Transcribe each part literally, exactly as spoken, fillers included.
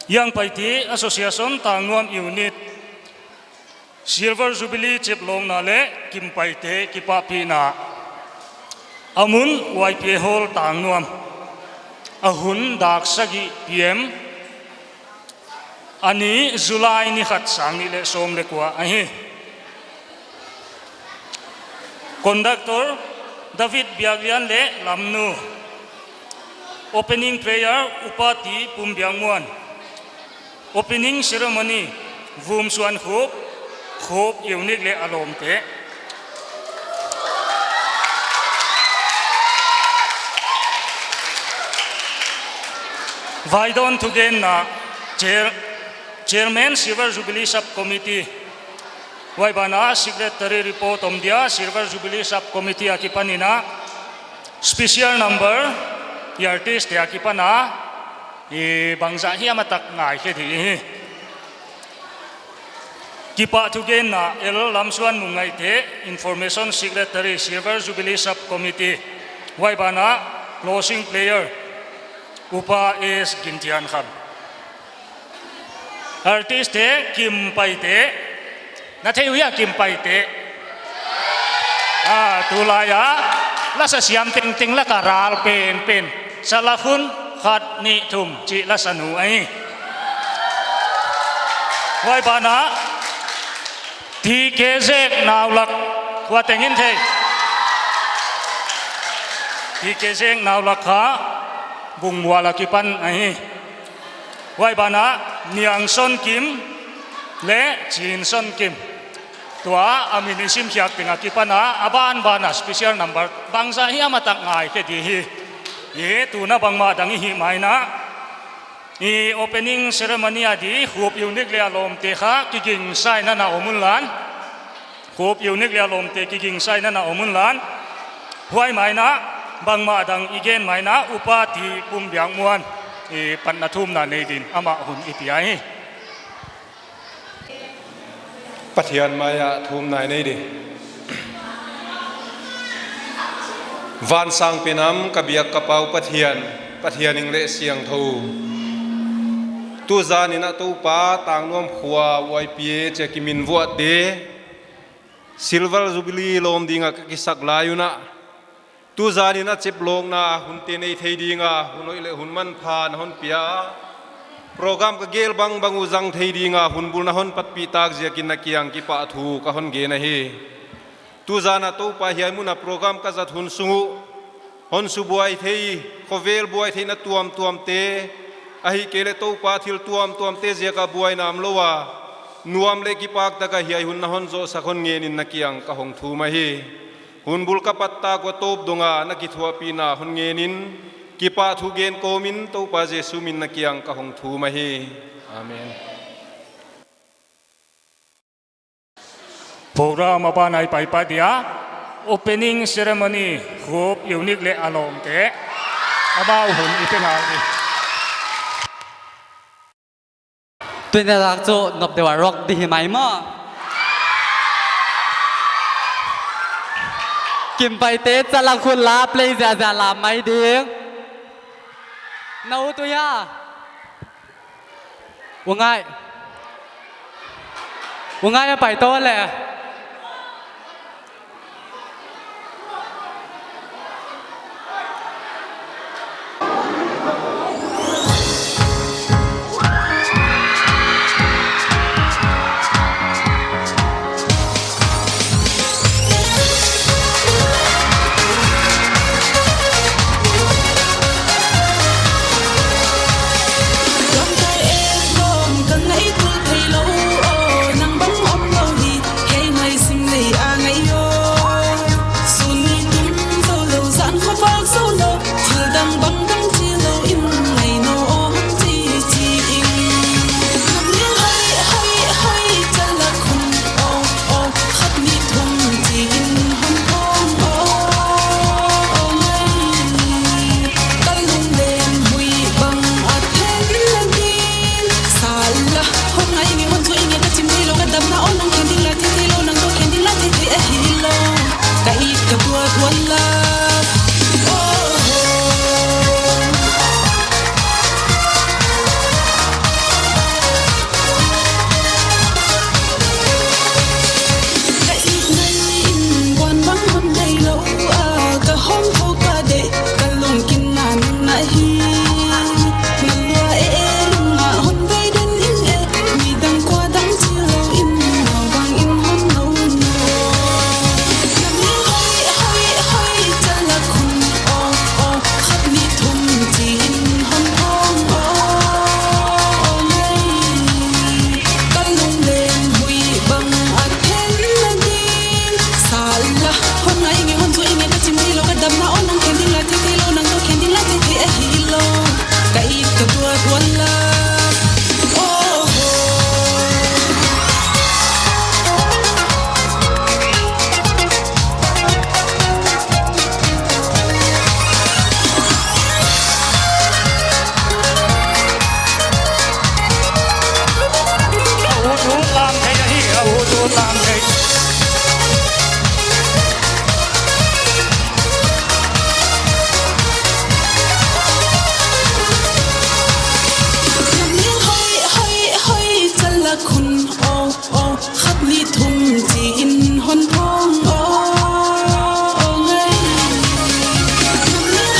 Young Paite Association Tangnuam Unit Silver Jubilee cheplawkna leh Kim Paite kipahpihna. A mun Y P A Hall Tangnuam. A hun dak sagih P M. A ni July ni khat sang nih leh sawm leh kua ahi. Conductor David Biaklian leh Lamnu. Opening prayer Upa T Pumbiakmuan. Opening ceremony Vumsuan Khup, Khup Unique leh a lawmte. Vaidawn thugenna Chair-, Chairman Silver Jubilee Sub Committee. Huai banah Secretary report om dia, Silver Jubilee Sub Committee akipan in a special number, i artist te akipan a, i bangzah hiam a tak ngaikhe di hi. Kipahthugenna L Lamsuan Mungngaihte, Information Secretary, Silver Jubilee Sub Committee. Huai banah closing prayer Upa S Ginthiankham. Artist te, Kim Paite. Na thei uh hia Kim Paite? Ah, tulai a lasa siam tengteng laka ral penpen. Chalak Hun khat nih thum chih lasa nu ahi. Huai banah T K Zek Naulak, hua teng in thei. T K Zek Naulak kha Bungmual akipan ahi. Huai banah Niangson Kim leh Chinson Kim. Tua a min i simkhiak teng akipan a, a banban a special number bangzah hiam a tak ngaikhe di hi. I tuna bangmah dang i hih mai in a, i opening ceremony a di Khup Unique leh a lawmte kha kigingsa in a na om unla. Khup Unique leh a lawmte kigingsa in a na om unla. Huai mai in a bangmah dang i gen mai in a Upa T Pumbiakmuan i panna thumna nei din amah hun i pia hi. Pathian mai ah thumna i nei di. Vansang penam ka biak ka pau Pathian, Pathian hing leh siangthou. Tuzan in a Toupa Tangnuam khua Y P A chia kiminvuahte Silver Jubilee lawm ding a ka kisak lai un a, tuzan in a cheplawkna hunte nei thei ding a, hun hoih leh hun manpha na hon pia. Program ka gel bangbang uh zang thei ding a, hunbul na hon patpih tak ziakin na kiang kipahthu ka hon gen ahi. Tuzan a Toupa hiai mun a program ka zat hun sung uh, hon subuai thei, khovel buai theihna tuamtuamte, ahihkeileh Toupa thil tuamtuamte ziak a buaina omlou a, nuam leh kipak tak a hiai hun na hon zohsak hon ngen in na kiang ka hong thum ahi. Hunbul ka pat tak ua tawp dong a na kithuahpihna hon ngen in, kipahthu gen kawm in Toupa Jesu min na kiang ka hong thum ahi. Amen. Program a ban a i pai pah dia, opening ceremony Khup Unique leh a lawmte. Amau hun i pe ngal di. Tuni tak chu nop deuh a rock di hi mai maw. Kim Paite Chalak Hun la play ziahziah lam mai ding. Na ut uh hia? U Ngai. U Ngai a pai tou le. Lamkai e lawm ka ngaihtuah theilou, aw, nang bang omlou hi. Hoi, hoi, hoi, chalak hun, oh, oh, khat ni thum chi in hon phong, oh, oh, ngai.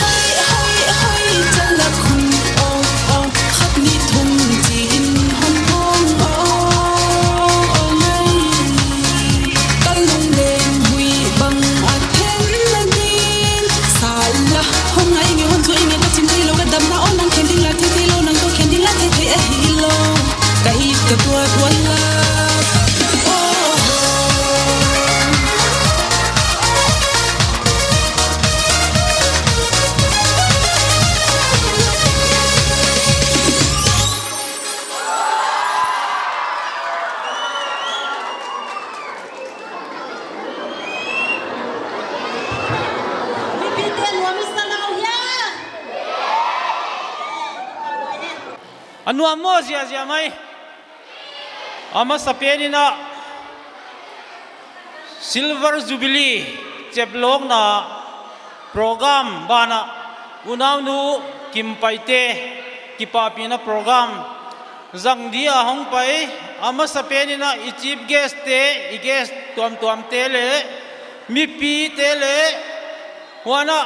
Hoi, hoi, hoi, chalak hun, oh, oh, khat ni thum chi in hon phong, oh, oh, ngai. Ka lungleng hui bang a then na ding. Sala, hong ngai nge, hon zuih nge, ka chim theilou, ka damna, oh, nang khen ding la thei theilou, nang toh khen ding la thei thei ahilou. Ka it ka tuat wan la. Oh, oh. Mipite nuam i sa nau hia? A nuam maw ziahziah mai. A masapen in a Silver Jubilee cheplawkna program banah unaunu Kim Paite kipahpihna program zang dia hong pai, a masapen in a i chief guest te, i guest tuamtuam te leh mipite leh huan a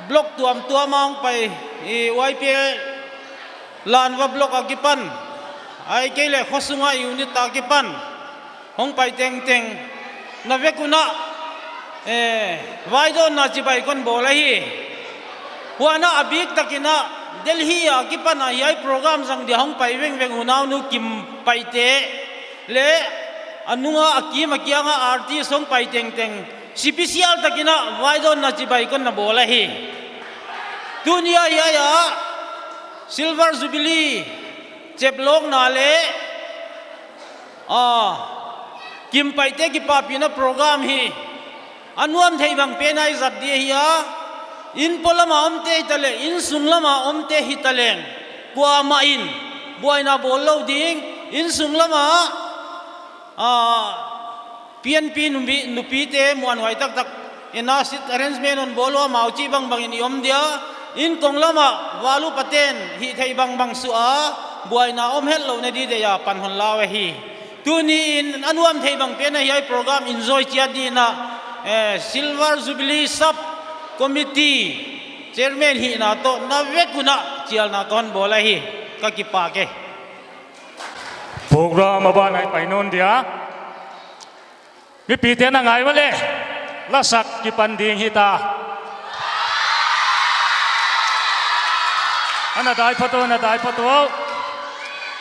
block tuamtuam a hong pai, i Y P A Lanva block a kipan, ahihkeileh khosung a unit a kipan hong pai tengteng na vek un a, eh, vaidawnna chibai kon bawl ahi. Huan a, a biktak in a Delhi a kipan a hiai program zang dia hong pai vengveng unaunu Kim Paite leh a nung a, a kim a kiang a artist hong pai tengteng special tak in a vaidawnna chibai kon na bawl ahi. Tuni a hiai a Silver Jubilee cheplawkna leh, ah, Kim Paite kipahpihna program hi a nuam theih bang pen a i zat di ahi a, inn polam a omte hitaleh, innsung lam a omte hitaleng, kuamah in buaina bawl lou ding, innsung lam a, ah, P N P nupi, nupite muanhuai taktak in a seat arrangement hon bawl ua, amau chih bangbang in i om dia, innkong lam a valu paten hih theih bangbang suah a, buaina om hetlouhna di dia pan hon la uh ahi. Tuni in a nuam theih bang pen a hiai program enjoy chiat di in a, eh, Silver Jubilee Sub Committee Chairman hihna toh na vek un a chialna kon bawl ahi. Ka kipak e. Program a ban ah i pai nawn dia. Mipite na ngai ua leh, lasak kipan ding hita. Ana dai phot uh, ana dai phot uh.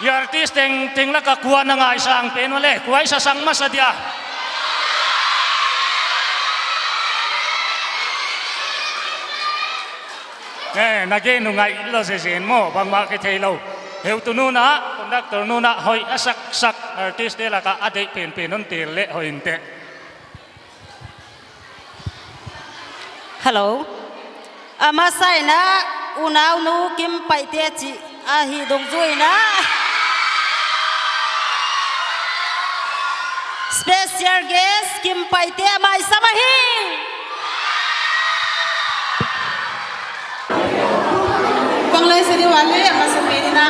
I artist tengteng lak a kua na ngaisang pen ua leh, kua i sasang masa dia. Eh, na gen uh ngaih lou zezen maw, bangmah kithei lou. Heutu nu na, conductor nu na, hoih a saksak artist te lak a a deih penpen hon tel leh hoih inteh. Hello. A masa in a unaunu Kim Paite chih ahih dungzui in a special guest Kim Paite a mai sam ahi. Kong lai seri wale, a masapen in a.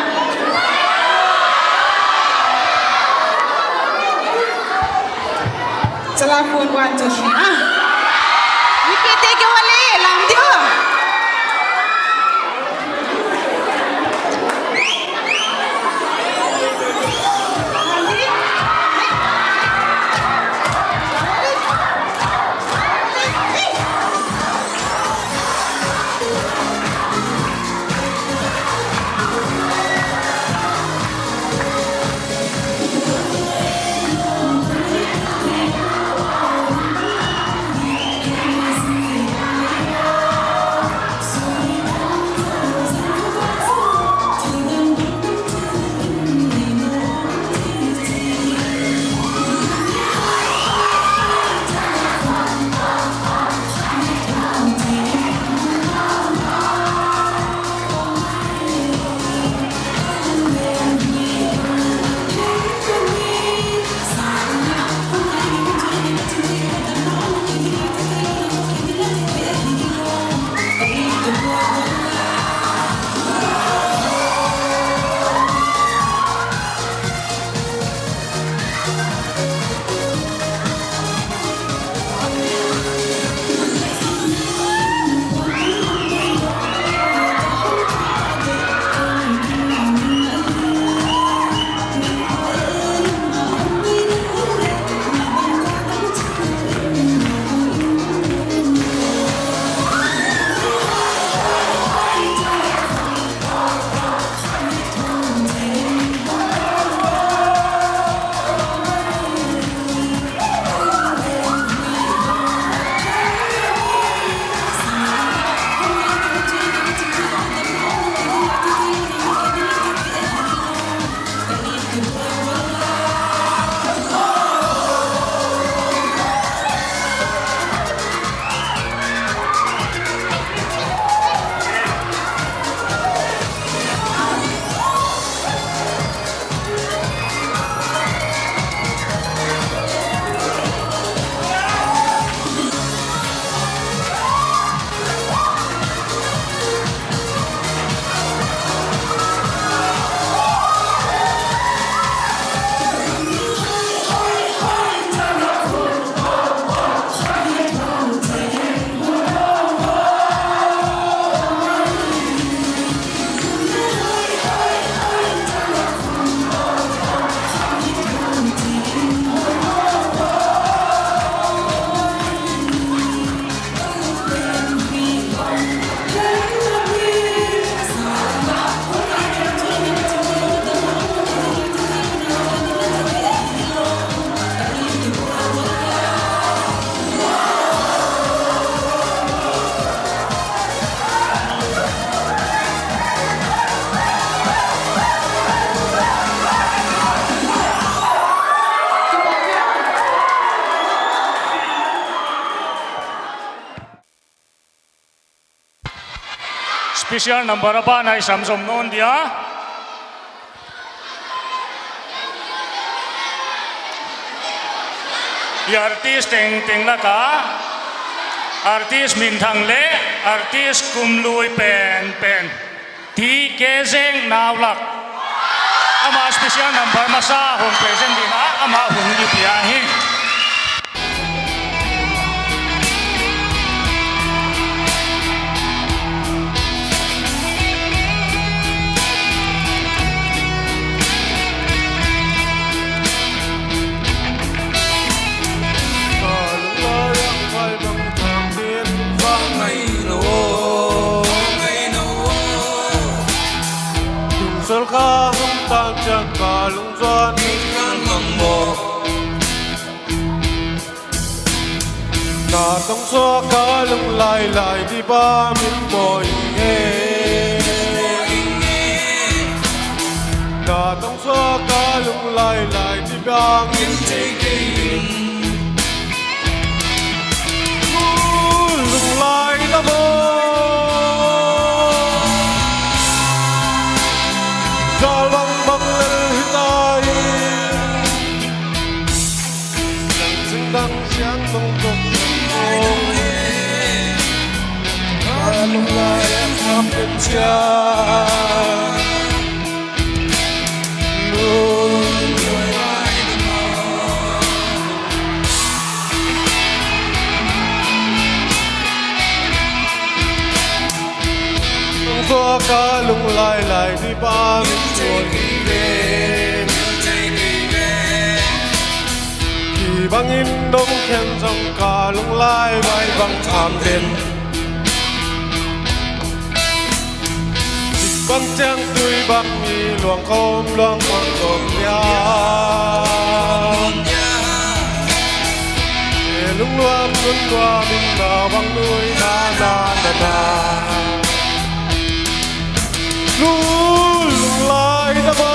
Chala phone one, two, three, ah. Mipite ke wale, lam dio. Special number a ban ah i sam zom nawn dia. I artist tengteng laka artist minthang leh artist kum lui penpen T K Zeng Naulak. Amah special number masa hong present ding a, amah hun i pia hi. Sol ka hum tang chiang ka lungzuan in kan mang maw. Na tong suak ka lunglai lai di bang min mawi e. Na tong suak ka lunglai lai di bang min thei kei. Lunglai ta maw. Zal bangbang lel hita hi. Nang singtang siang nong tok. Ka lunglai a kham den chiang. Tua ka lunglai lai di bang in tuan hi ve. Kibang in dong khen zong ka lunglai vai bang tham den. Dik bang chiang tui bang i luang khawm luang khawm khawm ya. E lungluam lungluam in na bang nui na na na na. Lul lunglai ta maw.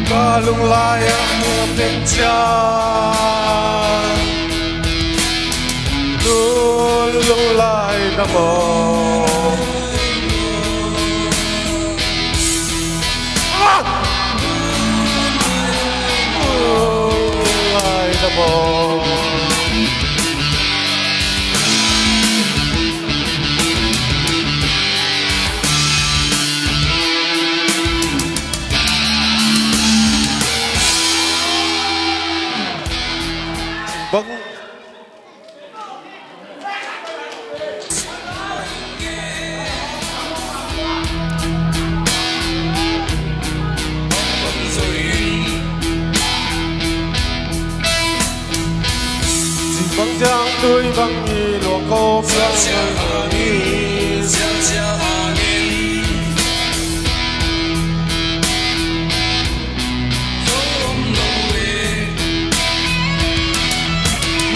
Ka lunglai a muak den chiang. Lul lunglai ta maw. Ah! Lunglai ta maw. Bang. Bang chiang tui bang i luang khawm luang khawm i.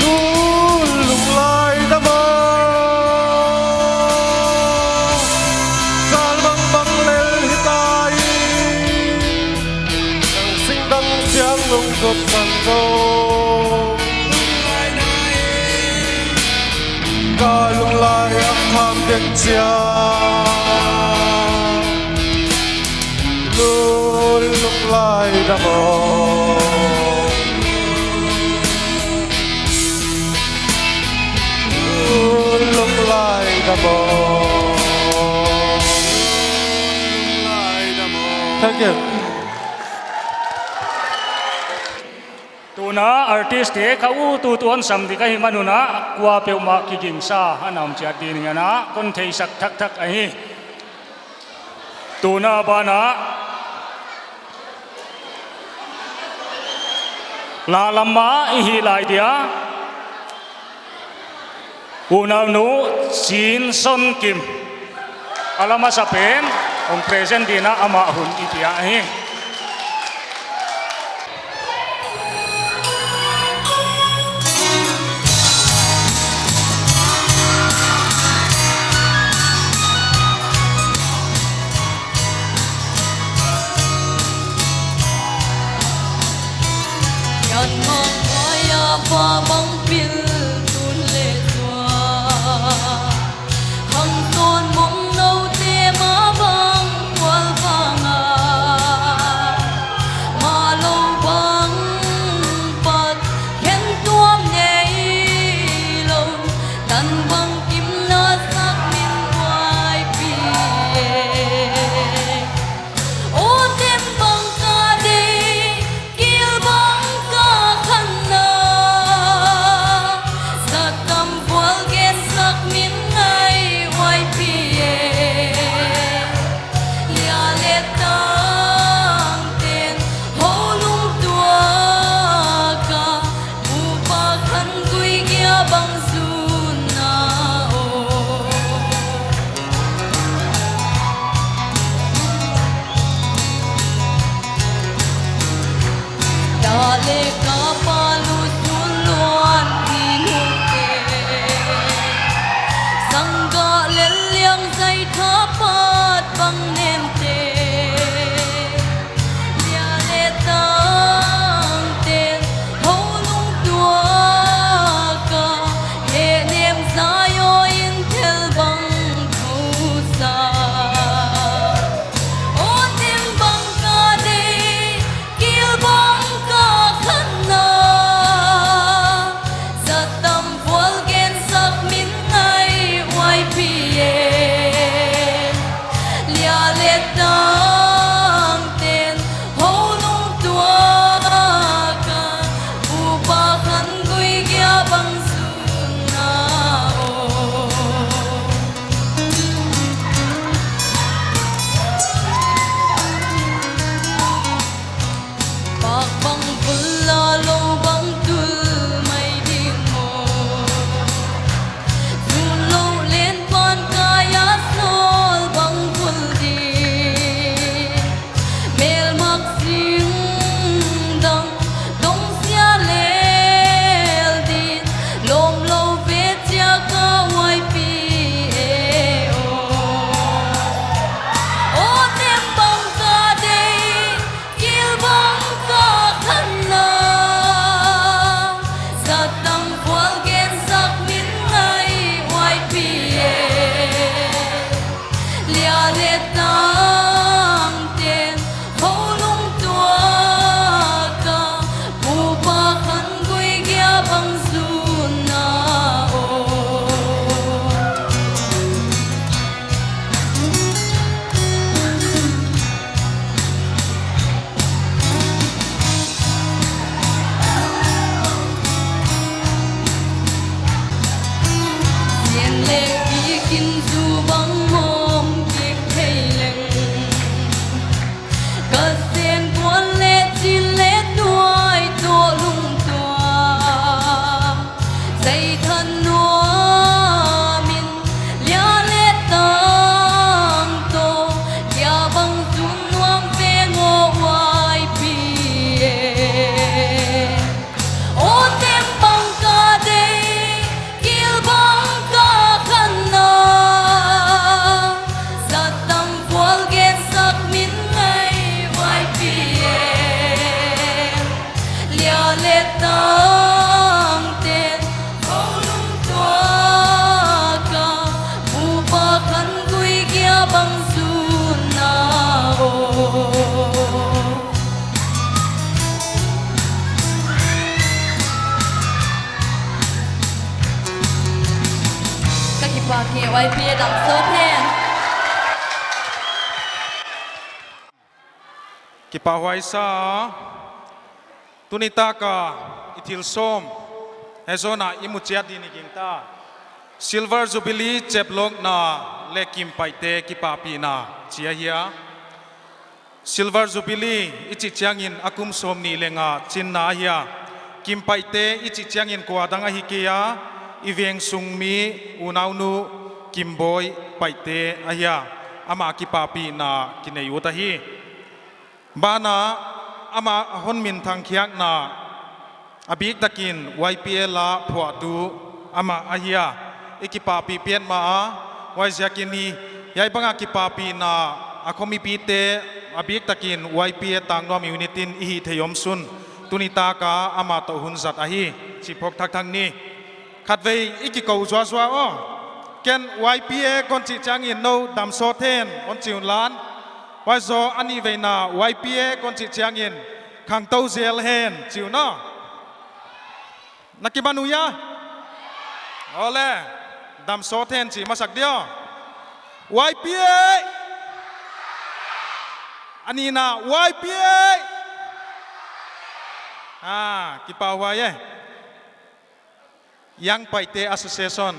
Lul lunglai ta maw. Zal bangbang lel hita hi. Nang singtang siang nong tok san ko. Ka lunglai a kham den chiang. Lul lunglai ta maw. Lul lunglai ta maw. Thank you. Tuna artist te ka ut ut tuan sam di ka hih man un a, kuapeuhmah kigingsa a na om chiat ding in a, kon theisak thakthak ahi. Tuna ban ah, la lam ah i hih lai dia. Unaunu Chin Son Kim. A la masa pen, hong present ding in a amah hun i pia hi. An mangmai a pa bang pil tun le zuak, khang sawn mong noute mah bang kual vang a, mah lou bang pat khen tuam nei lou, tan bang kim na sak min uai pi e. Aw tem bang ka dei, kil bang ka khan na, satam vual gen sak min ngai uai pi e. Lia le tang ten houlung tuak a, pu pa khan gui gia bang zun na aw. Lia le ka pa lu sun luan hi nu te, sangga le liang zai tha pat bang nem te. Lia le tang ten houlung tuak a, hehnem zai aw in thil bang thu sa. Aw tem bang ka dei, kil bang ka khan na, satam vual gen sak min ngai uai pi e. Lia le tang ten houlung tuak a, pu pa khan gui gia bang zun na aw. Pak bang vul a lou bang tul mai ding maw? Zun lou len pan kai a sawl bang vul ding. Mel mak sing dang dong sia lel din, lawm lou ve chia ka uai pi e aw. Aw tem bang ka dei, kil bang ka khan na, satam vual gen sak min ngai uai pi e. Lia le tang ten houlung tuak a, pu pa khan gui gia bang zun na aw. Sian le kikin zu bang mawm kik thei leng, ka sen kuan le chin le tuai toh lungtuak. Zai than nuam in lia le tang toh, lia bang zun nuam veng aw uai pi e. Aw tem bang ka dei, kil bang ka khan na, satam vual gen sak min ngai uai pi e. Lia le tang ten houlung tuak a, pu pa khan gui gia bang zun na aw. Ka kipak e, uai pi e dam sawt hen. Kipahhuai sa. Tuni tak a i thil sawm, hezon a i mu chiat ding i gingta. Silver Jubilee cheplawkna le kimpaihte kipahpihna chi ahia. Silver Jubilee i chih chiangin a kum sawmnih leh nga chinna ahia. Kimpaihte i chih chiangin kuadang ahi kei a, i veng sung mi unaunu Kimbawi Paihte ahia. Amah kipahpihna kinei ut ahi. Banah amah a hon minthang khiakna a biktakin Y P L a phuahtu amah ahia. I kipahpih petmah a, huaiziakin hiai banga kipahpihna a khomipite a biktakin Y P A Tangnuam Unit in i hihtheih omsun Tuni taka amah toh hun zat ahi, chih phawk thakthak ni. Khatvei i kikou zuazua aw. Ken Y P A kon chih chiangin nou dam sawt hen hon chi unla. Huai zoh a nihveina Y P A kon chih chiangin khangtou zel hen chi un aw. Na kiman uh hia? Awle, dam sawt hen chi masak dia. Y P A. A nihna Y P A. Ah, kipahhuai e. Young Paite Association.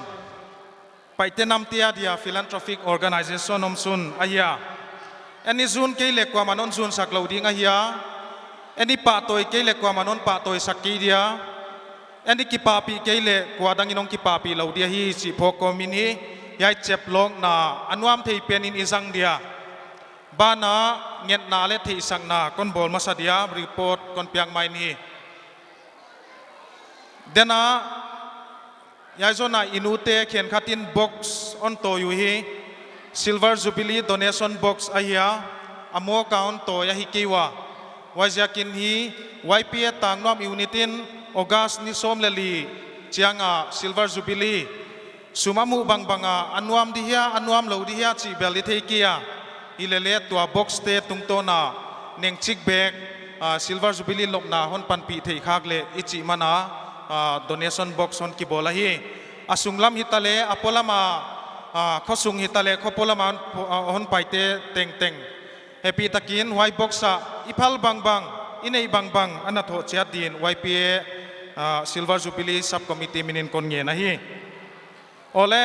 Paite namte adia philanthropic organization omsun ahia. Eini zun kei leh kuaman hon zunsak lou ding ahia. Eini pahtawi kei leh kuaman hon pahtawisak kei dia. Eini kipahpih kei leh kua dangin hon kipahpih lou dia hi chih phawk kawmin hi. Hiai cheplawkna a nuam thei penin i zang dia. Banah ngetna leh theihsakna kon bawl masa dia report kon piak mai in hi. Denah, hiai zoh na i nute khenkhatin box hon tawi uhi, Silver Jubilee donation box ahia, a mawk a hon tawi ahi kei ua. Huaiziakin hi, Y P A Tangnuam unit in August ni sawm leh li chianga Silver Jubilee sum a muh bangbang a, a nuam di hia, a nuam lou di hia chih bel i thei kei a. Hilele tua box te tungtawna nengchik bek, ah, Silver Jubilee lopna hon panpih theih khak leh i chih mana, ah, donation box hon kibawl ahi. A sunglam hitaleh, a polam a, ah, khosung hitaleh, kho polam a hon, ah, hon paite tengteng hehpihtakin huai box ah i phal bangbang, i neih bangbang ana thoh chiat din Y P A, ah, Silver Jubilee Sub Committee minin kon ngen ahi. Awle,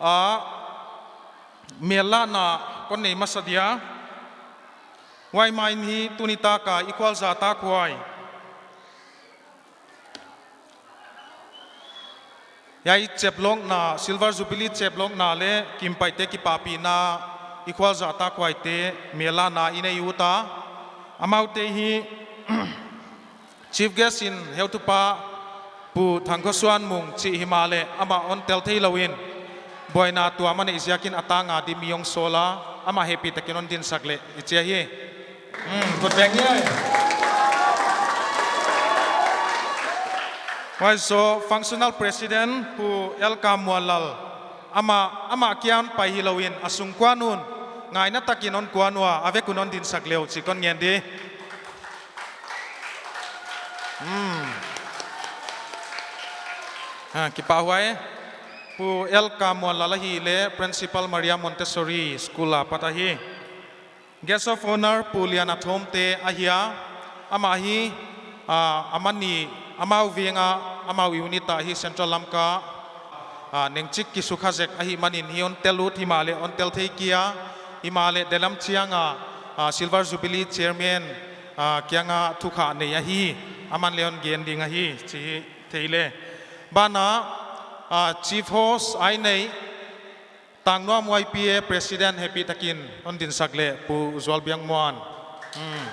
ah, mel lahna kon nei masa dia. Huai main hi tuni taka i khualza takhuai. Hiai cheplawkna, Silver Jubilee cheplawkna leh Kimpaite kipahpihna i khualza takhuaite mel lahna i nei uta. Amaute hi Chief Guest in heutupa Pu Thangkhosuanmung chih himahleh amah hon tel theilou in buaina tuam a neih ziakin a tanga di mi hong sawl a, amah hehpihtakin hon dinsak leh i chi ahi. Hmm, kut beng ni ai. Huai zoh Functional President Pu L Kamuanlal, amah, amah kia hon pai hilou in a sung kuan un, ngaina takin hon kuan ua, a vek un hon dinsak le uh chih kon ngen di. Hmm. Ha, kipahhuai. Pu L Kamuanlal ahihleh Principal Maria Montessori School a pat ahi. Guest of Honour Pu Lian Athawmte ahia, amah hi, ah, amah ni, amau veng a, amau unit ah hi Central Lamka, ah, nengchik kisukha zek ahihmanin hi hon tel ut himahleh hon tel thei kei a, himahleh delam chiang a, ah, Silver Jubilee Chairman, ah, kianga thukhah nei ahi, aman leng hon gen ding ahi, chih hi thei le. Banah, ah, Chief Host a i nei, Tangnuam Y P A President hehpihtakin hon dinsak le Pu Zualbiakmuan. Hmm.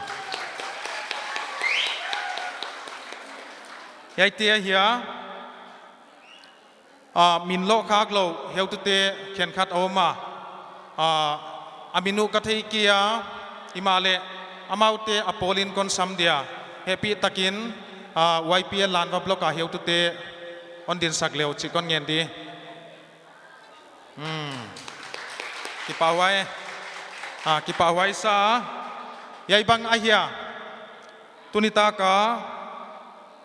Hiaite ahia, ah, min loh khak lou heutute khenkhat a om a. Ah, a min uh ka thei kei a, himahleh amaute a pawlin kon sam dia. Hehpihtakin, ah, Y P A Lanva Block a heutute hon dinsak le uh chih kon ngen di. Hmm. Kipahhuai. Ah, kipahhuai sa. Hiai bang ahia. Tuni taka,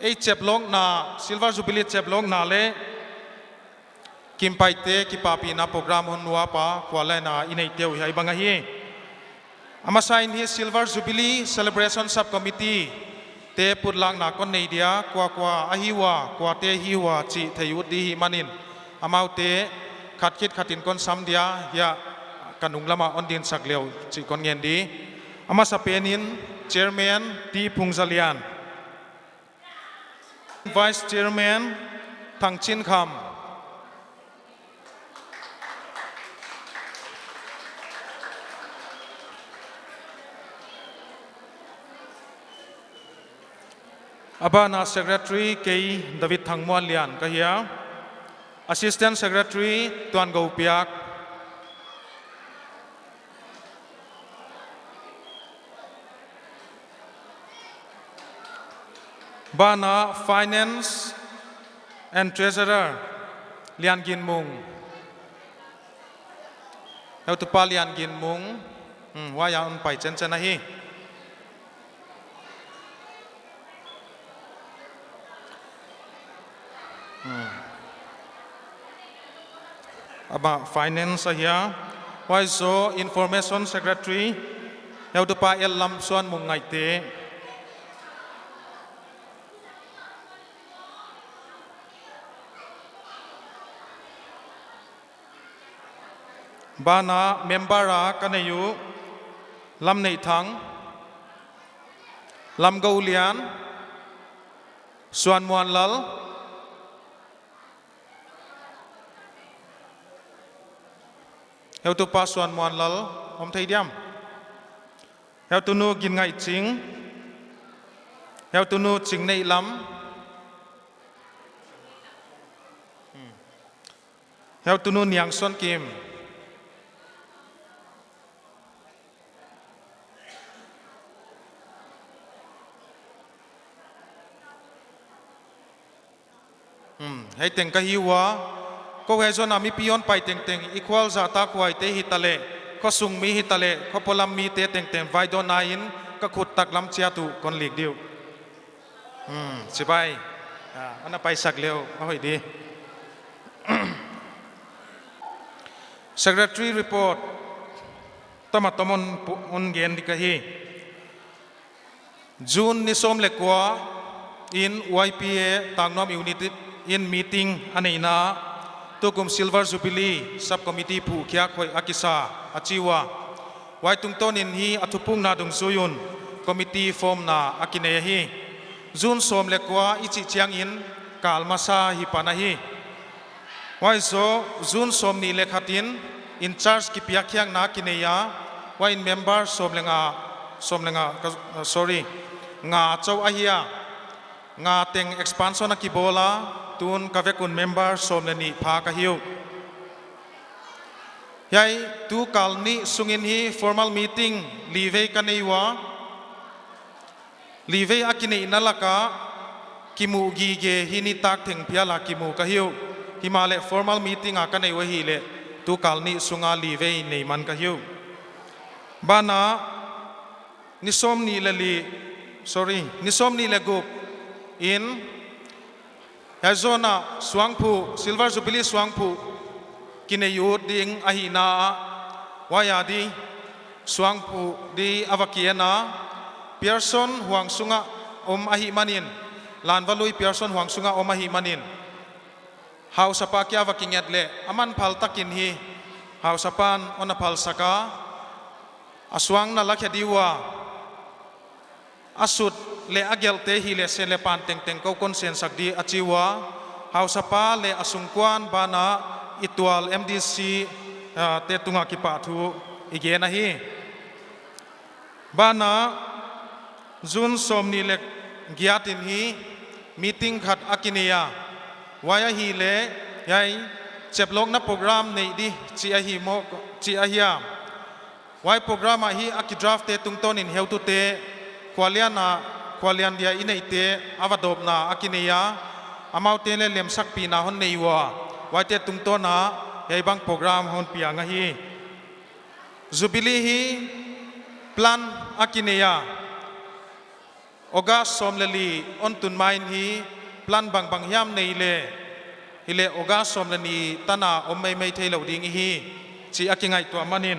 ei cheplawkna, Silver Jubilee cheplawkna leh Kimpaite kipahpihna program hon nuam a, khual laina i neite uh hiai bang ahi. A masa in hi Silver Jubilee Celebration Sub Committee te putlakna kon nei dia, kua kua ahi ua, kuate hi ua chih thei ut di hihmanin, amaute khat khit khatin kon sam dia, hiai ka nung lama hon dinsak le uh chih kon ngen di. A masapen in Chairman T Phungzalian. Vice Chairman Thangchinkham. A bana Secretary kei David Thangmuanlian ka hi a. Assistant Secretary Tuangoupiak. Banah Finance and Treasurer Lian Gin Mung. Heutupa Lian Gin Mung. Hmm, huai ah hon pai chenchen ahi. Hmm. Amah Finance ahi a. Huai zoh Information Secretary, heutupa L Lam Suan Mung Ngaihte. Banah member a ka nei uh, Lam Neih Thang, Lam Go Lian, Suan Muan Lal. Heutupa Suan Muan Lal om thei diam? Heutunu Gin Ngaih Ching. Heutunu Ching Neih Lam. Heutunu Niang Suan Kim. Hmm, hiai teng ka hi ua. Kou hiai zonna mipi hon pai tengteng, i khualzahtak huaite hitaleh, khosung mi hitaleh, khopolam mite tengteng vaidawnna in ka khut taklam chiat uh kon lik di uh. Hmm, chibai. Ah, ana paisak leh uh, a hoih di. Secretary report, tama tomon pu-, hon gen di ka hi. June ni sawm leh kua in Y P A Tangnuam Unit in meeting a neihna, tukum Silver Jubilee Subcommittee phuhkhiak hoih a kisa a chi ua. Huai tungtawnin hi a thupukna dungzui un committee formna a kinei ahi. June sawm leh kua i chih chiangin kal masa hi pan ahi. Huai zoh June sawmnih leh khat in in charge kipiakkhiakna kinei a, huai in member sawm leh nga, sawm leh nga, ka, sorry, nga chauh ahi a, nga teng expansion a kibawl a, tun ka vek un member sawm leh nih pha ka hi uh. Hiai tu kal nih sungin hi formal meeting li vei ka nei ua. Li vei a kineihna lakah kimuh gige hi nitak theng phial a kimu ka hi uh. Himahleh formal meeting a ka neih uh ahihleh tu kal nih sunga li vei nei man ka hi uh. Banah ni sawmnih leh li, sorry, ni sawmnih leh guk in hiai zonna suangphuh, Silver Jubilee suangphuh kinei ut ding ahihna ah, huai a di suangphuh di a va ki-en a, Pearson huang sunga om ahihmanin, Lanvalui Pearson huang sunga om ahihmanin, hausapa kiang a va kinget leh, aman phal takin hi, hausapan hon a phalsak a, a suang na la khe di ua. A sut leh a gelhte hileh sen leh pan tengteng kou kon sensak di a chi ua. Hausapa leh a sungkuan banah i tual M D C, ah, te tunga kipahthu i gen ahi. Banah June sawmnih leh giat in hi meeting khat a kinei a. Huai ahihleh hiai cheplawkna program nei di chih ahi maw, chih ahi a. Huai program ah hi a kidraftte tungtawnin heutute, khualian a, khualian dia i neihte a va dawpna a kinei a, amaute leh lemsakpihna hon nei ua, huaite tungtawn a hiai bang program hon piang ahi. Jubilee hi plan a kinei a. August sawm leh li hon tun main hi plan bangbang hiam nei leh, hileh August sawm leh ni tan a om maimai theilou ding hi, chih a kingaihtuah manin.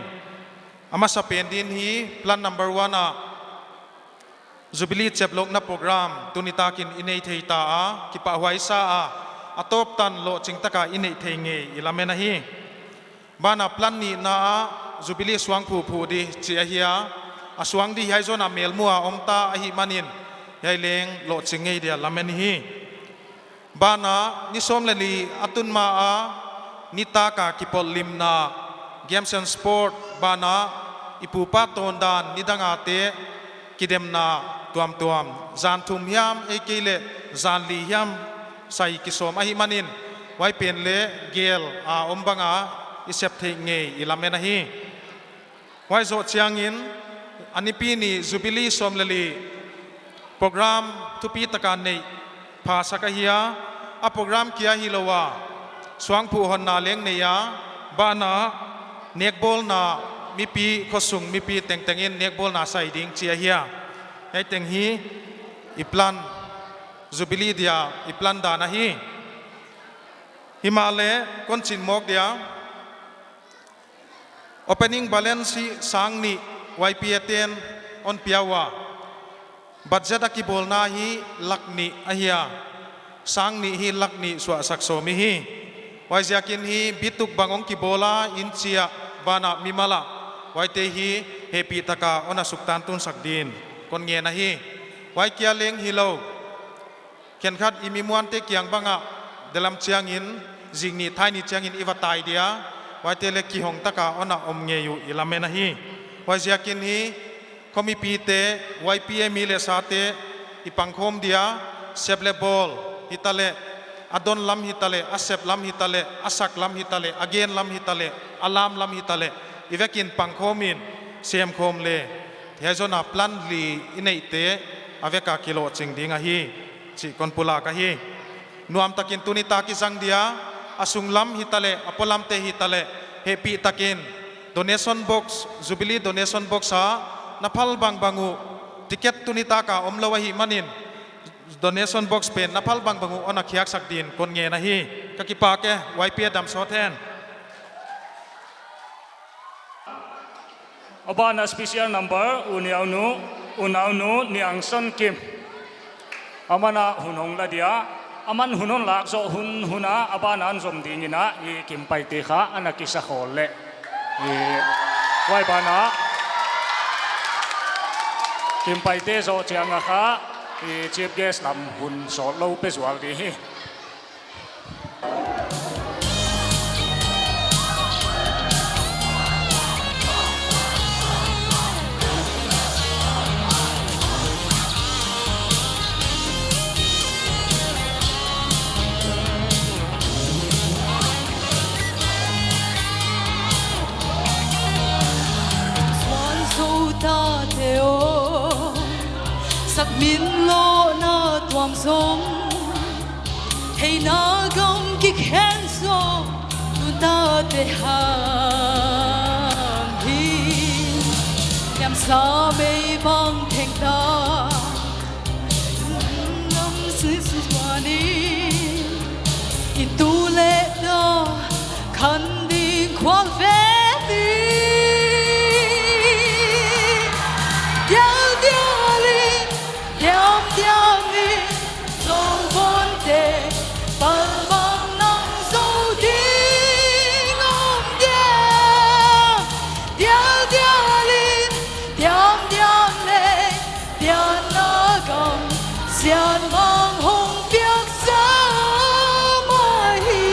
A masapen din hi plan number one ah Jubilee cheplawkna program tuni takin i nei thei ta a, kipahhuai sa a, a tawp tan lohching taka i neih thei ngei i lamen ahi. Banah plan nihna ah Jubilee suangphuh phuh di chih ahi a, a suang di hiai zonna melmu a om ta ahihmanin, hiai leng lohching ngei dia lamen hi. Banah ni sawm leh li a tun ma a, nitak a kipawllimna, games and sport, banah i pupa tawndan nidang a te, kidemna tuamtuam, zan thum hiam, ei kei leh zan li hiam, sai kisawm ahihmanin, huai pen leh gel a om banga i sep theih ngei i lamen ahi. Huai zoh chiangin, a nipi ni Jubilee sawm leh li Program thupi taka neih phasak ahi a, a program kia hilou a, suangphuh honna leng nei a, banah nekbawlna mipi, khosung mipi tengteng in nekbawlna sai ding chi ahi a. Hiai teng hi i plan, Jubilee dia i plan dan ahi. Himahleh kon chin mawk dia, opening balance hi sang nih Y P A te'n hon pia ua. Budget a kibawlna hi lak nih ahi a. Sang nih hi lak nih suahsak sawm hi. Huaiziakin hi bituk bang hong kibawl a, inn chiah, banah mimal ah, huaite hi hehpih taka hon na suktan tunsak din kon ngen ahi. Huai kia leng hilou, khenkhat i mi muante kiang bangah, delam chiangin, zing nih thai nih chiangin i va tai dia, huaite leh kihong taka hon na om ngei uh i lamen ahi. Huaiziakin hi, khomipite, Y P A mi leh sate, i pangkhawm dia, sep leh bawl hitaleh, a don lam hitaleh, a sep lam hitaleh, a sak lam hitaleh, a gen lam hitaleh, a lam lam hitaleh, i vekin pangkhawm in, semkhawm le, hiai zonna plan li i neihte, a vek a kilohching ding ahi, chih kon pulak ahi. Nuamtakin tuni tak i zang dia, a sunglam hitaleh, a polamte hitaleh, hehpihtakin, donation box, Jubilee donation box ah, na phal bangbang uh, ticket tuni tak a omlou ahihmanin, donation box pen na phal bangbang uh hon na khiaksak din kon ngen ahi. Ka kipak e, Y P A dam sawt hen. A banah special number, unaunu, unaunu Niangson Kim. Aman a hun hong la dia, aman hun hon lak zoh hun hun a, a banah hon zom dingin a, i Kim Paite kha, ana kisa khol leh. I, huai banah, Kim Paite zoh chiang a kha, i chief guest lam hun sawtlou pe zual di hi. Suan Zo tate aw, sak min lohna tuam zong, theihna gam kikhen zaw, tun tate hang hi. Niamsa mei bang theng ta, nam si si tuani, i tu leh ta, khan ding khual ve ni. Dial dial in, diam diam in, Zo vonte, palbang nang zo ding om dia. Dial dial in, diam diam leh, pianna gam, sianmang hong piak sa mai hi.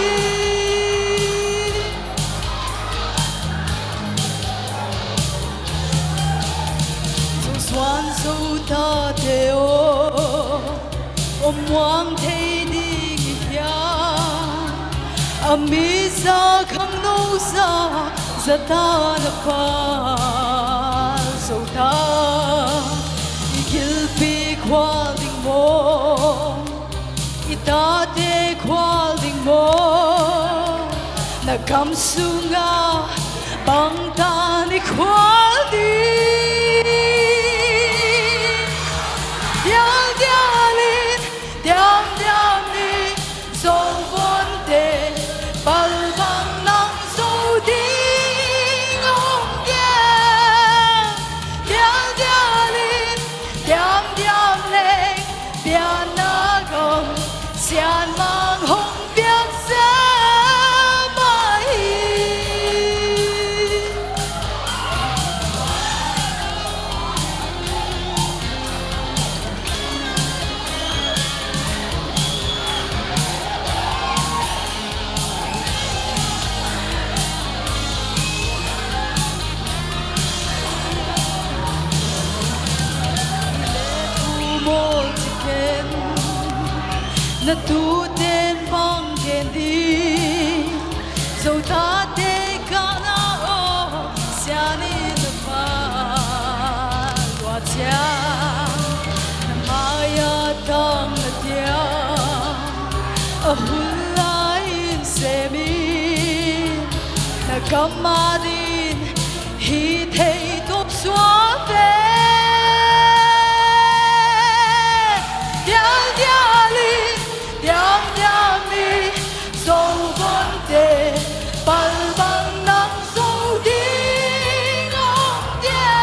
Zo Suan Zo tate aw, om muang thei ding i hia. A mi za khangnou za, za ta na pa Zo ta. I gilpi khual ding maw, i tate khual ding maw, na kam sunga bangtan i khual ding. Dial dial in, diam diam in, Zo vonte, palbang nang zo ding om dia. Dial dial in, diam diam leh, pianna gam, sianmang hong piak sa mai hi. Mawl chiken, na tuten bang gen di. Zo tate ka na aw, sian in na pa lua chiang, na mai Hun lai in sem in, na kam a ding hithei tup suak ve. Dial dial in, diam diam in, zou vonte, pal bang nang zou ding om dia.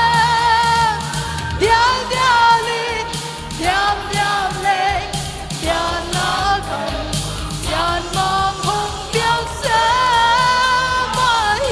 Dial dial in, diam diam leh, diam na kam, diam mang hong piak sa mai.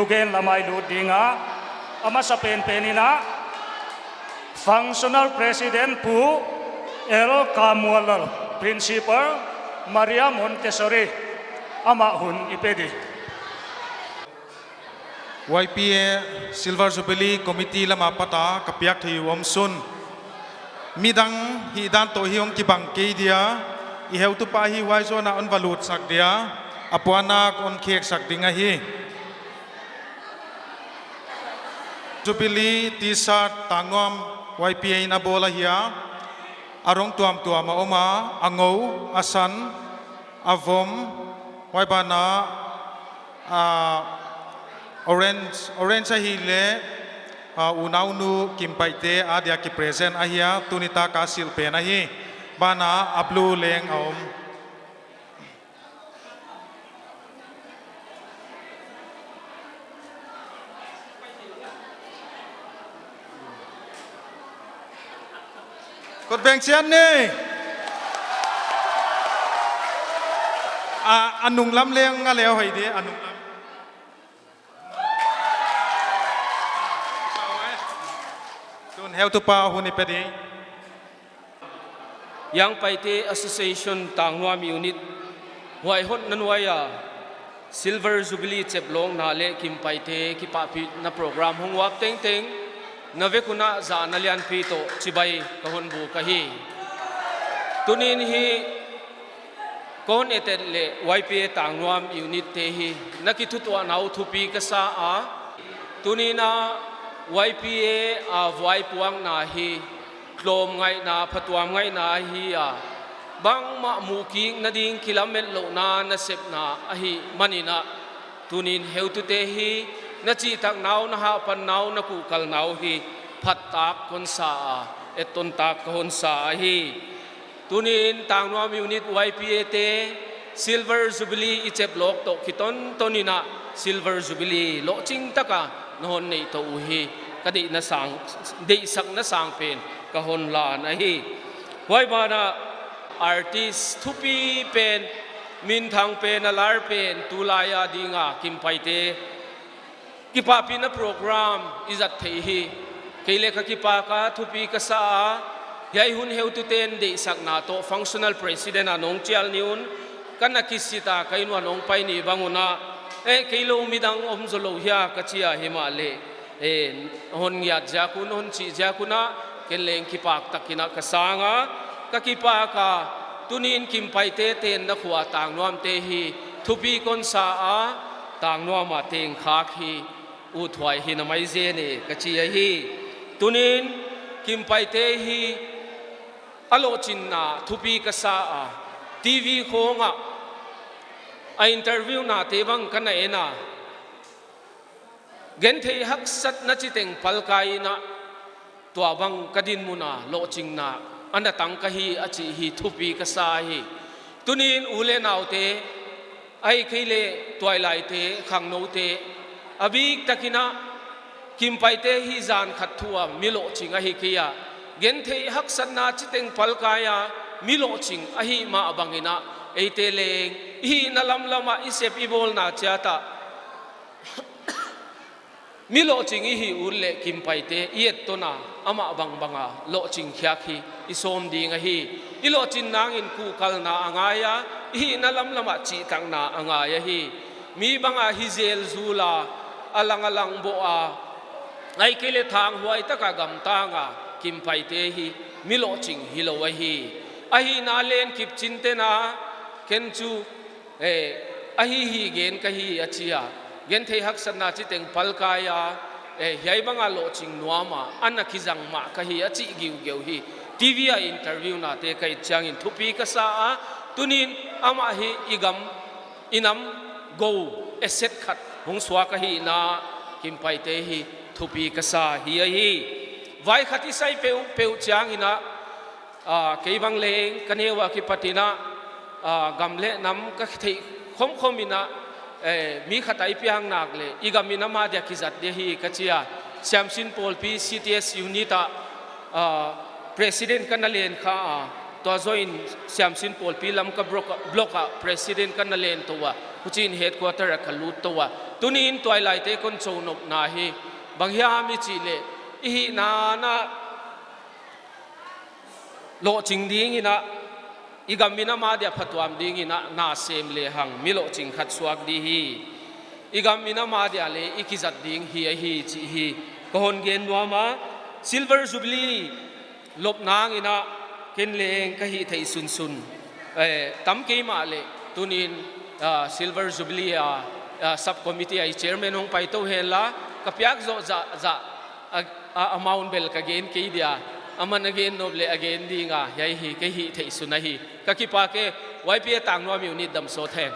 Thugen lam ah i lut ding a, a masapen pen in a, Functional President Pu L Kamualal, Principal Maria Montessori, amah hun i pe di. Y P A Silver Jubilee Committee lam apat a ka piak theih uh omsun. Midang hihdan toh hi hong kibang kei dia, i heutupa hi huai zawn ah hon va lutsak dia, a puannak hon kheksak ding ahi. Jubilee T-shirt Tangnuam Y P A in a bawl ahi a, a rong tuamtuam a om a, a ngou, a san, a vom, huai ban ah, ah, orange, orange ahihleh, ah, unaunu Kimpaite a dia ki present ahi a, tuni tak a silh pen ahi, ban ah a blue leng a om. Kut beng chiat ni. A, a nunglam leng a leh hoih di, a nunglam. Tun heutupa hun i pe di. Young Paite Association Tangnuam Unit, huai hotna nuai a Silver Jubilee cheplawkna leh Kimpaite kipahpihna program hong uap tengteng, na vek un ah zahna lianpi toh chibai ka hon buk ahi. Tuni'n hi ka hon et et leh Y P A Tangnuam Unit te hi na kithutuahna uh thupi ka sa a. Tuni'n a Y P A a vuaipuakna hi tlawmngaihna, phatuamngaihna ahi a, bangmah muhkikna ding kilametlouhna nasepna ahih manin ah, tuni'n heutute hi na chihtakna uh, na hahpanna uh, na kuhkalna uh hi phattak kon sa a, ettontak ka hon sa ahi. Tuni'n Tangnuam Unit Y P A te Silver Jubilee i cheplawk toh kitonton in ah Silver Jubilee lohching tak a na hon neih toh uh hi ka deihna sang, deihsakna sang pen ka hon lan ahi. Huai ban ah artist thupi pen, minthang pen, a lar pen, tulai a ding a Kimpaite kipahpihna program i zat theih hi kei leng ka kipak a, thupi ka sa a. Hiai hun heutute'n deihsakna toh functional president a nong chial ni un, ka na kisit a, ka inn uah nong pai ni bang un ah, eh, kei lou midang om zou lou hia ka chi a, himahleh, eh, hon ngiat ziak un, hon chih ziak un ah, ken leng kipak tak in ah ka sang a, ka kipak a. Tuni'n Kimpaite tenna khua Tangnuam te hi thupi kon sa a, Tangnuam a teng khak hi uthuai hi na mai zen e ka chi ahi. Tuni'n Kimpaite hi a lohchinna thupi ka sa a, T V khawng ah a interview na te bang ka na en a, gentheih haksatna chiteng palkai in ah, tua bang ka dinmun a lohchinna ana tang ka hi a chih hi thupi ka sa hi. Tuni'n u leh naute, ahihkeileh tuailaite, khangnoute, a biktak in ah Kimpaite hi zan khat thu a mi lohching ahi kei a, gentheih haksatna chiteng palkai a mi lohching ahih mah bang in ah, eite leng i hihna lamlam ah i sep i bawlna chiat ah mi lohching i hih ut leh Kimpaite i etton a, amah bangbang a lohching khiak hi i sawm ding ahi. I lohchin nang in kuhkalna a ngai a, i hihna lamlam ah chihtakna a ngai ahi. Mi bang a hi zel zul a, a lang a lang bawh a, ahihkeileh thanghuai tak a gamtang a Kimpaite hi mi lohching hilou ahi. Ahihna leng Kipchin te'n a, ken chu, eh, ahi hi gen ka hi a chi a, gentheih haksatna chiteng palkai a, eh, hiai bang a lohching nuam a, ana kizang mah ka hi a chih giugiau hi T V a interview na te ka et chiang in thupi ka sa a. Tuni'n amah hi i gam, i nam gou asset khat hong suak ahihna, Kimpaite hi thupi ka sa hi ahi. Vai khat i sai peuhpeuh chiang in ah, ah, kei bang leng ka neu a kipat in ah, ah, gam leh nam ka theih khomkhom in ah, eh, mi khat a i piang nak leh i gam in amah dia kizat di hi ka chi a. Siamsin Pawlpi C T S unit ah, ah, president ka na len kha a, tua zoh in Siamsin Pawlpi Lamka block, block ah president ka na len tou a, huchi'n headquarter ah ka lut tou a. Tuni'n tuailaite kon chouhnopna hi bang hiam i chih leh, i hihna na lohching dingin a, i gam in a ma dia phatuam dingin a, na sem lehang mi lohching khat suak di hi. I gam in a ma dia leh i kizat ding hi ahi chih hi ka hon gen nuam a. Silver Jubilee lopna ngin a, ken leng ka hih theih sunsun, eh, tam kei mahleh tuni'n, ah, Silver Jubilee a, ah, subcommittee a i chairman hong pai tou hen la, ka piak zoh zahzah a, a amount bel ka gen kei dia, aman a gen nop leh a gen ding a, hiai hi ka hih theih sun ahi. Ka kipak e. Y P A Tangnuam unit damsawt hen.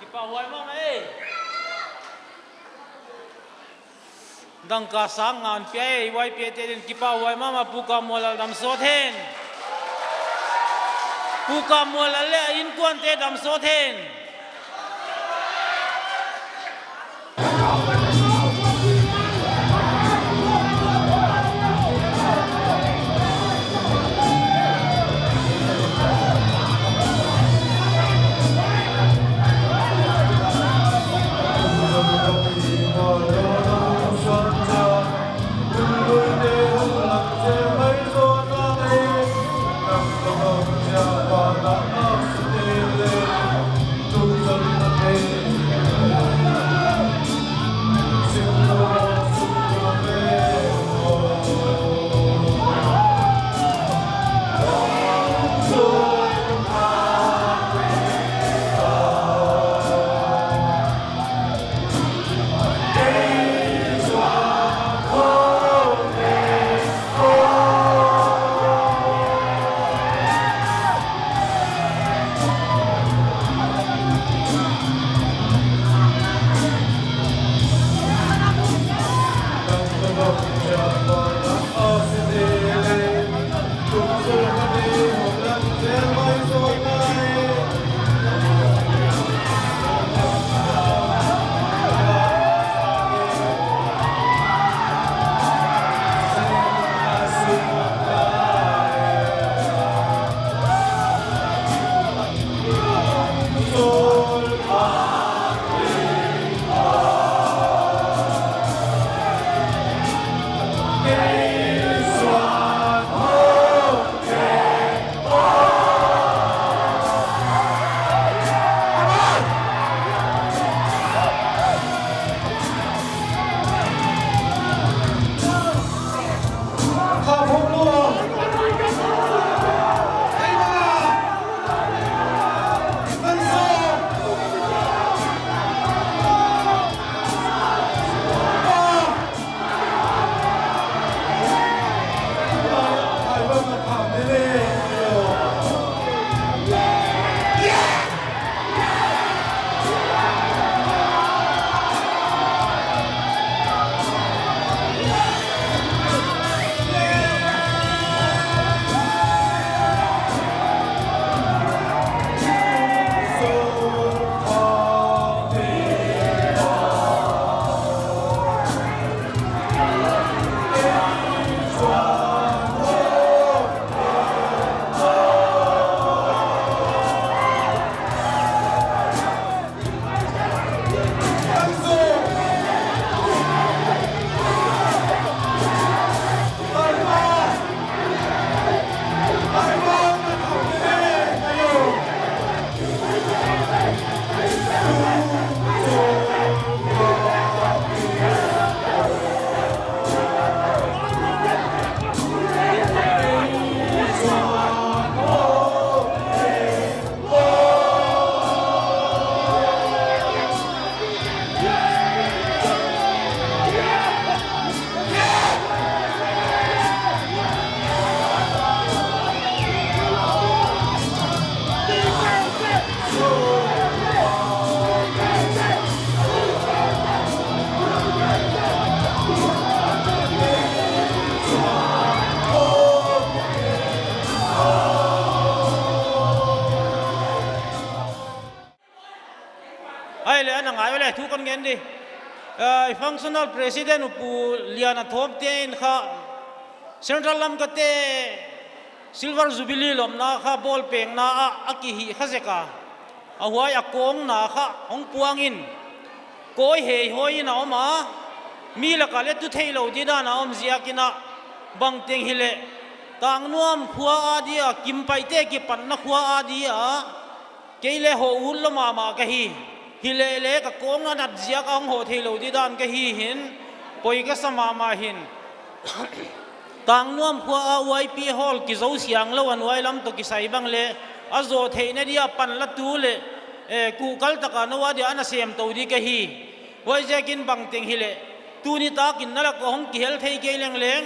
Kipahhuai mahmah e. Dangka sang ngan pia e, Y P A te din kipahhuai mahmah. Pu Kammuallal damsawt hen. Pu Kammuallal leh a inkuante damsawt hen. Ai le, ana ngai le, thu kon gen di. Eh, i functional president u Pu Lian a thawm te in kha, Central Lamka te, Silver Jubilee lopna kha bawlpengna ah a kihih kha zek a, a huai a kawngna kha hong puang in, kawi heihawi in a om a, mi lak ah leh tu theilou didan a om ziak in a, bangteng hileh Tangnuam khua a dia, Kimpaite kipatna khua a dia, kei leh hou ut lou mahmah ka hi. Hileh leh ka kawng a nat ziak a hong hou theilou didan ka hi hin, poi ka sa mahmah hin. Tangnuam khua a Y P A hall kizou siang lou a nuai lam toh kisai bang leh, a zou theihna dia pan la tu leh, eh, kuhkal tak a nou a dia ana sem tou di ka hi. Huaiziakin bangteng hileh, tuni tak in na lak uah hong kihel thei kei leng leng,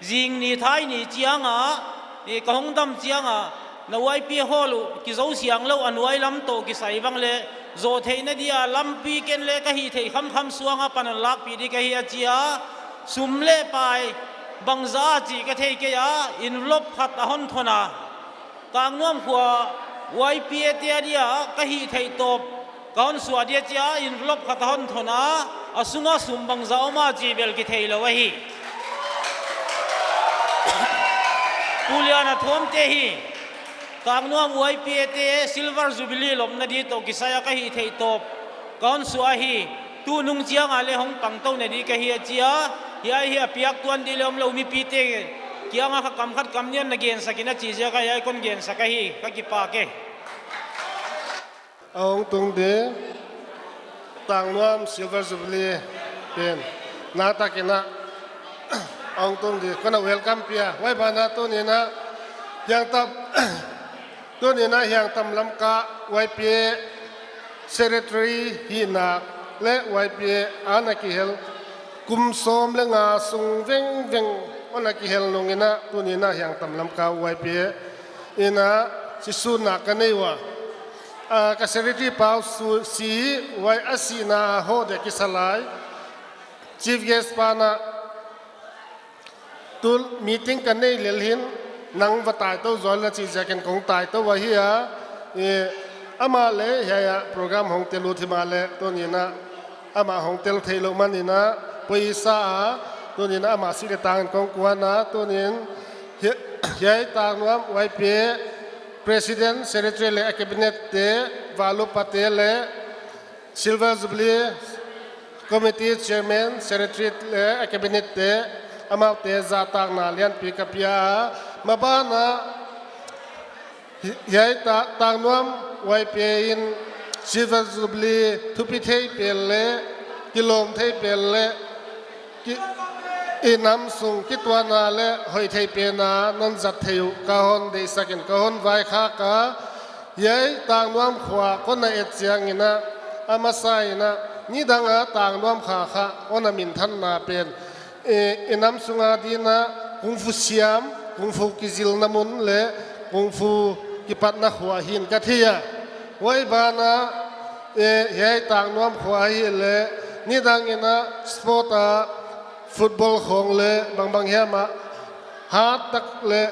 zing ni thai ni chiang a, eh, ka hong dam chiang a, na Y P A hall uh kizou siang lou a nuai lam toh kisai bang leh, zou theihna dia lampi ken leh ka hih theih khamkham suang a pan hon lakpih di ka hi a chi a, sum leh pai bangzah chih ka thei kei a, envelope khat a hon thon a, Tangnuam khua Y P A te a dia ka hih theih tawp ka hon suah dia chi a, envelope khat a hon thon a, a sung a sum bangzah om a chih bel kithei lou ahi. Tulian a thuamte hi, Tangnuam Y P A te Silver Jubilee lopna di toh kisai a ka hih theih tawp ka hon suah hi. Tunung chiang a leh hong pang tou na di ka hi a chi a, hiai hi a piak tuan di leh omlou mipite kiang a kha kam khat kam nih na gensak in a chi ziak a hiai kon gensak ahi, ka kipak e. A hong tung di, Tangnuam Silver Jubilee pen, na tak in a, a hong tung di, kon a welcome pia, huai ban ah tuni in a, hiang tap, tuni in a Hiangtam Lamka Y P A Secretary hihna leh Y P A ana kihel kum sawm leh nga sung vengveng ana kihel nung in a, tuni in a Hiangtam Lamka Y P A in a sisutna ka nei ua. Ah, ka Secretary pau su-, si, huai a sihna hoh dia kisa lai, Chief Guest pa in a, tu meeting ka nei lel hin, nang va tai tou zaw in a chih ziakin kong tai tou ahi a. Eh, amah leh hiai a program hong tel ut himahleh, tuni in a amah hong tel theilou man in a, poisa a, tuni in a amah sih leh tang in kong kuan a, tuni in hi-, hiai Tangnuam Y P A President, Secretary leh a Cabinet te, Valupa te leh Silver Jubilee Committee Chairman, Secretary leh a Cabinet te, amaute zahtakna lianpi ka pia a. Maban ah hi-, hiai ta-, Tangnuam Y P A in Silver Jubilee thupi thei pen leh, kilawm thei pen leh, ki-, i nam sung kituahna leh hoih thei pen a non zat thei uh ka hon deihsak in ka hon vaikhak a. Hiai Tangnuam khua kon a et chiang in a, a masa in a, nidang a Tangnuam kha kha kon a minthanna pen, eh, i nam sung a din a kungfu siam, kungfu kizilna mun leh kungfu kipatna khua hi'n ka thei a. Huai ban ah, eh, hiai Tangnuam khua ahihleh, nidang in a sport a football khawng leh bangbang hiam a hat tak leh,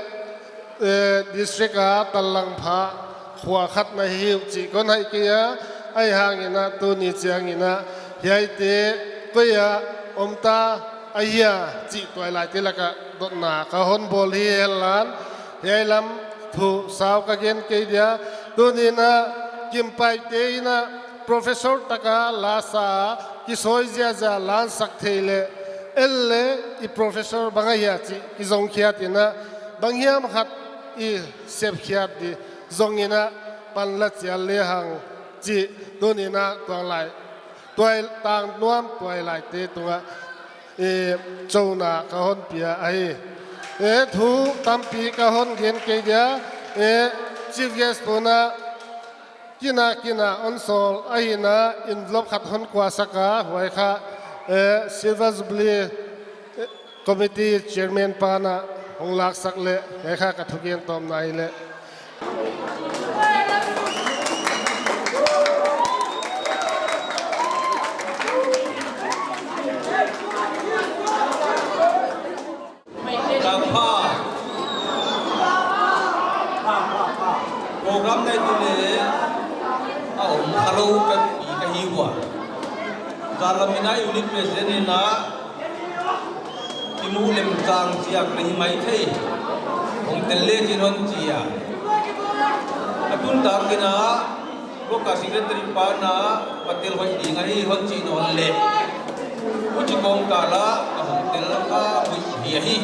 eh, district a tallang pha khua khat na hi uh chih kon haih kei a, ahihhang in a tuni chiang in a hiaite koi a om ta ahia chih tuailaite lak ah dotna ka hon bawl hi henla, hiai lam thu sau ka gen kei dia. Tuni in a Kimpaite in a professor tak a la sa a, kisawi ziahziah la sak thei leh, en leh i professor bang ahia chih kizong khiat in a, bang hiam khat i sep khiat di zong in a pan la chial lehang chih tuni in a tuanglai, tuai, Tangnuam tuailaite tung ah, eh, chouna ka hon pia ahi. Eh, thu tampi ka hon gen kei dia, eh, Chief Guest pu in a, kin a kin a hon sawl ahi in a, envelope khat hon kuasak a, huai kha, eh, Silver Jubilee, eh, Committee Chairman pa in a hong laksak leh, hiai kha ka thugen tawpna hi leh. Tangpha. Program neitu leh a om khalou ka pi ka hi ua. Zan lam in a unit president in a kimu lem chang chiang na hi maithei. Hong tel le chin hon chi a. A tun tak in a, Block a secretary pa'n a, va tel hoih ding ahi hon chi nawn leh, huchi kawmkal ah ka hong tel kha hoih hi ahi.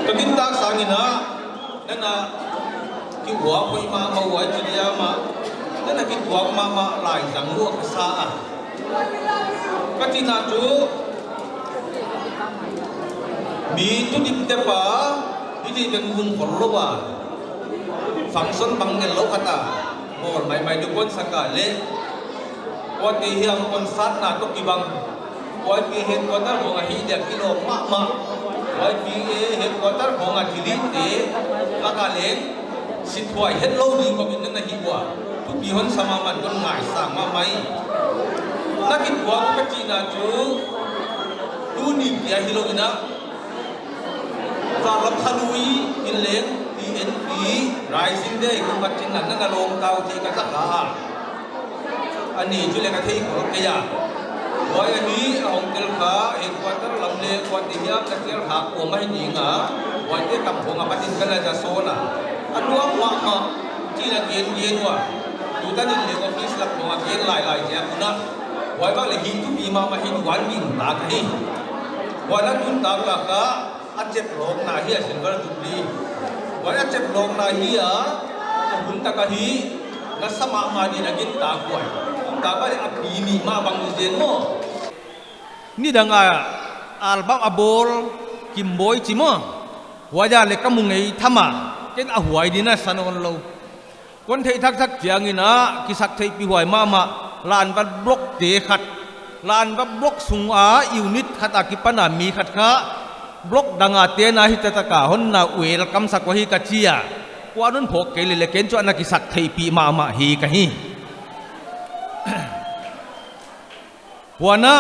Ka gintak sang in a, nana kihuai mahmah uh a chi diam a, nana kituak mahmah lai zang uh ka sa a. Ka chihna chu, mi tu dik te pa, hichi teng hun khol lou a, function bang ngen lou khat a, mawl maimai di kon sak a leh, kuate hiam concert na toh kibang, Y P A headquarter khong a hi dia kilawm mahmah, Y P A headquarter khong a thilhihte, a ka leng, sithuai hetlou ding khong in nana hi ua. Thupi hon sa mahmah, kon ngaisang mahmah hi. Na kituak ka chihna chu, tuni kia hilou in a, Zalam kha lui in leng, T N P Rising Day kum ka chin nana lawm tau chi ka zak a. A ni chu leng ka thei khol kei a. Huai ahi a hong tel kha, headquarter lam leh kuate hiam ka tel kha kuamah hi ding a. Huaite kam khong a pat in ka na za sawn a. A nuam mahmah, chih na gen gen ua. Tutan in leng office lak khong a gen lailai ziak un a. Huai bang leh hi thupi mahmah hi tuan ding tak ahi. Huan a tun tak lak a, a chep lawkna hi a Silver Jubilee. Huai a chep lawkna hi a, a hun tak ahi, na sa mahmah ding a gintak huai. Ka ba leh a pi nih mah bang zen maw. Nidang a album a bawl Kimboi chi maw. Huai a leh ka mu ngei tham a, ken a huai ding a sa nawn lou. Kon theih thakthak chiang in a, kisaktheihpih huai mahmah, Lanva Block te khat. Lanva Block sung a unit khat a kipan a mi khat kha, block dang a te'n a hita tak a hon na welcome sak uh ahi ka chi a. Kuan hon phawk kei leh leh ken chu ana kisaktheihpih mahmah hi ka hi. Huan a,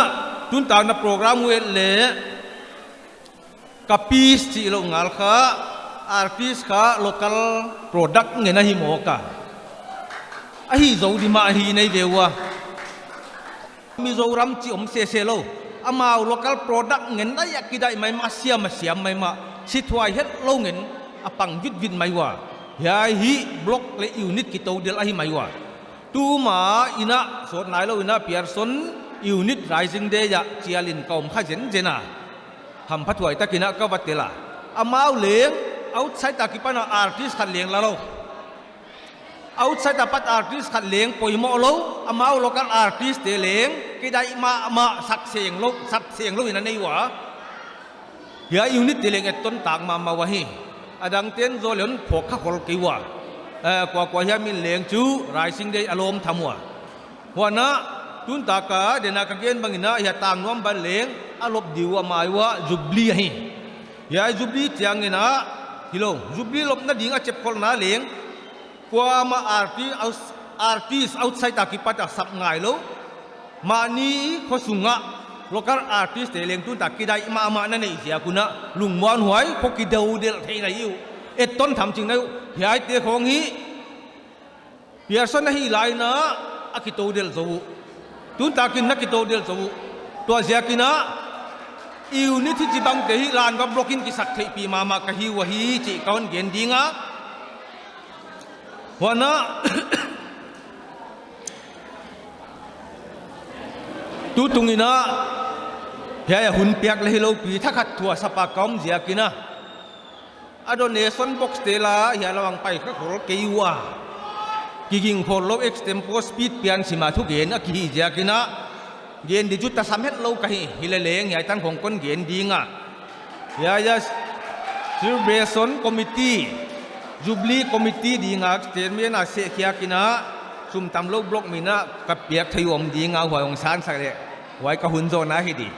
tun tak na program uh et leh, ka piece chih lou ngal kha, artist kha local product ngen ahi mawk a. Ahi zou di mah ahi nei ve ua. Mizoram chih om sese lou. Amau local product ngen lai a kidaih maimah, siam a siam maimah. Sithuai hetlou ngen a pang vitvit mai ua. Hiai hi block leh unit kitodelh ahi mai ua. Tuma in a, sawt nailou in a Pearson Unit Rising Day a chial in ka om kha zenzen a. Hamphathuai tak in a ka va tel a. Amau leng, outside a kipan a artist khat leng la lou. Outside a pat artist khat leng poimoh lou, amau local artist te leng, kidaih mahmah, sak seng lou, sap seng lou in a nei ua. Hiai unit te leng etton tak mahmah ua hi. A dang ten zaw leh hon phawk kha khol kei ua. Eh, kuakua hiam in leng chu Rising Day a lawm tham ua. Huan a, tun tak a, den a ka gen bang in a, hiai tang nuam ban leng, a lop di ua mai ua, Jubilee ahi. Hiai Jubilee chiang in a, hilou, Jubilee lopna ding a chep kholhna leng, kuamah arti-, aus-, artist outside a kipat a sap ngai lou. Mahni khosung a local artist te leng tun tak kidaih mahmah na neih ziak un a lungmuanhuai khong kidodelh thei na hi uh. Etton tham ching na hi uh. Hiaite khong hi Pearson ahih lai in a kitodelh zou uh. Tun tak in na kitodelh zou uh. Tua ziak in a unit hichibang te hi Lanva Block in kisaktheihpih mahmah ka hi ua hi chih ka hon gen ding a. Huan a, tutung in a, hiai a hun piak leh hilou pi thakhat thu a sap a ka om ziak in a. A donation box te la, hiai lam a pai kha khol kei ua. Kiging khol lou extempore speech pian sim a thugen a kihi ziak in a. Gen di chu tasam hetlou ka hi, hileleng hiai tan khong kon gen ding a. Hiai a, Celebration Committee, Jubilee Committee ding a, chairman a seh khiak in a, sum tamlou block min a, ka piak thei om ding a, huai hong san sak leh, huai ka hun zawhna hi di.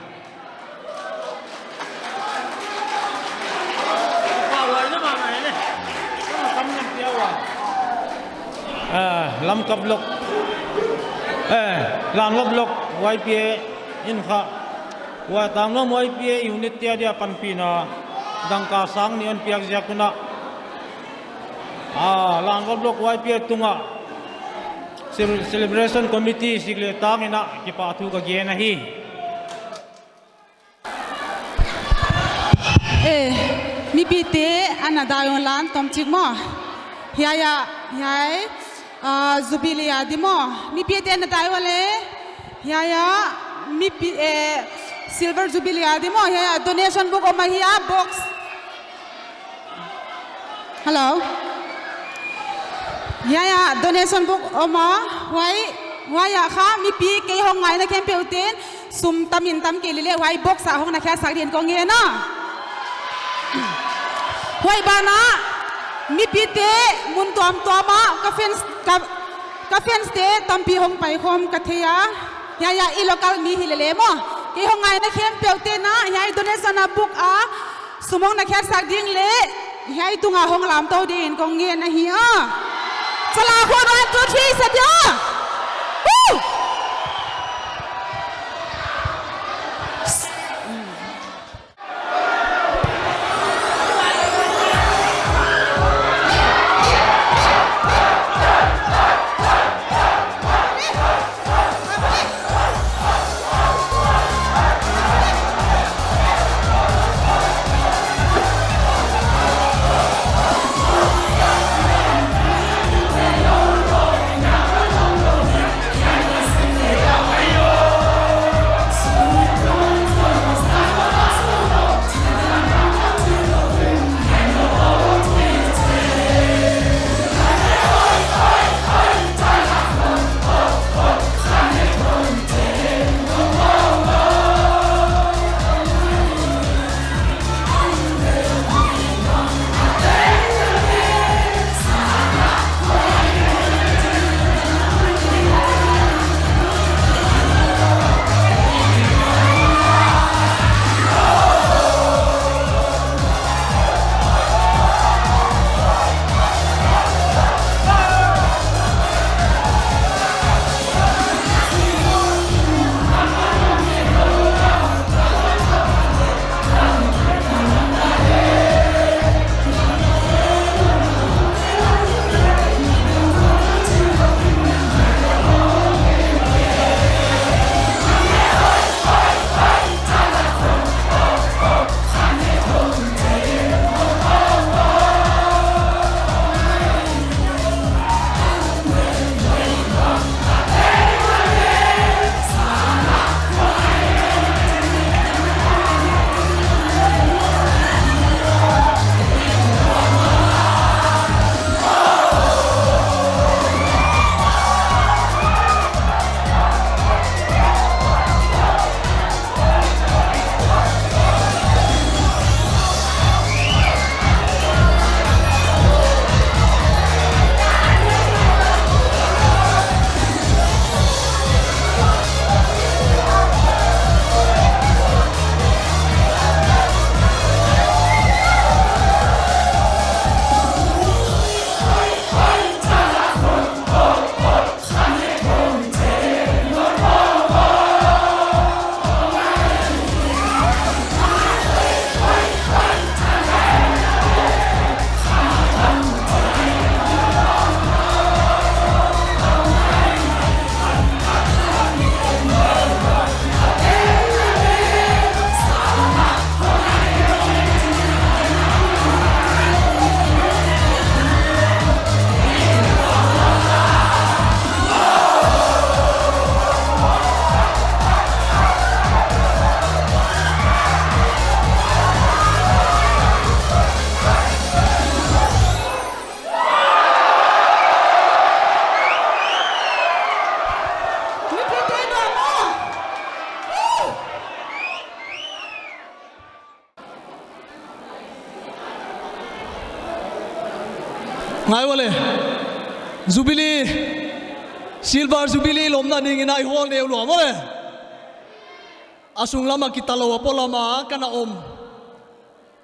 Ah, Lamka Block. Eh, Lanva Block, Y P A in kha. Huai tang nuam Y P A unit te adia panpihna dangka sang nih hon piak ziak un a. Ah, Lanva Block Y P A tung a. Cel-, Celebration Committee sik leh tang in a kipahthu ka gen ahi. Eh, mipite ana dai un lan tom chik maw. Hiai a, hiai, ah, Jubilee a di maw. Mipite ana dai un le. Hiai a, mipi, eh, Silver Jubilee a di maw. Hiai a donation book om ahi a box. Hello. Hiai a donation book om a, huai, huai a kha mipi kei hong ngaina khempeuh ten sum tam in tam kei leh huai box a hong na khiaksak dingin kon ngen a. Huai banah mipite mun tuamtuam ah ka fans, ka, ka fans te tampi hong paikhawm ka thei a. Hiai a i local mi hi lele maw. Kei hong ngaina khempeuh ten a, hiai donation a book a sum hong na khiaksak ding leh hiai tunga hong lamtou dingin kon ngen ahi a. Chala khua one, two, three, sa dia. Woo! Ngai ua le. Jubilee, Silver Jubilee lawmna dingin a i hall neu lua maw le. A sung lam a kitalou a polam a ka na om.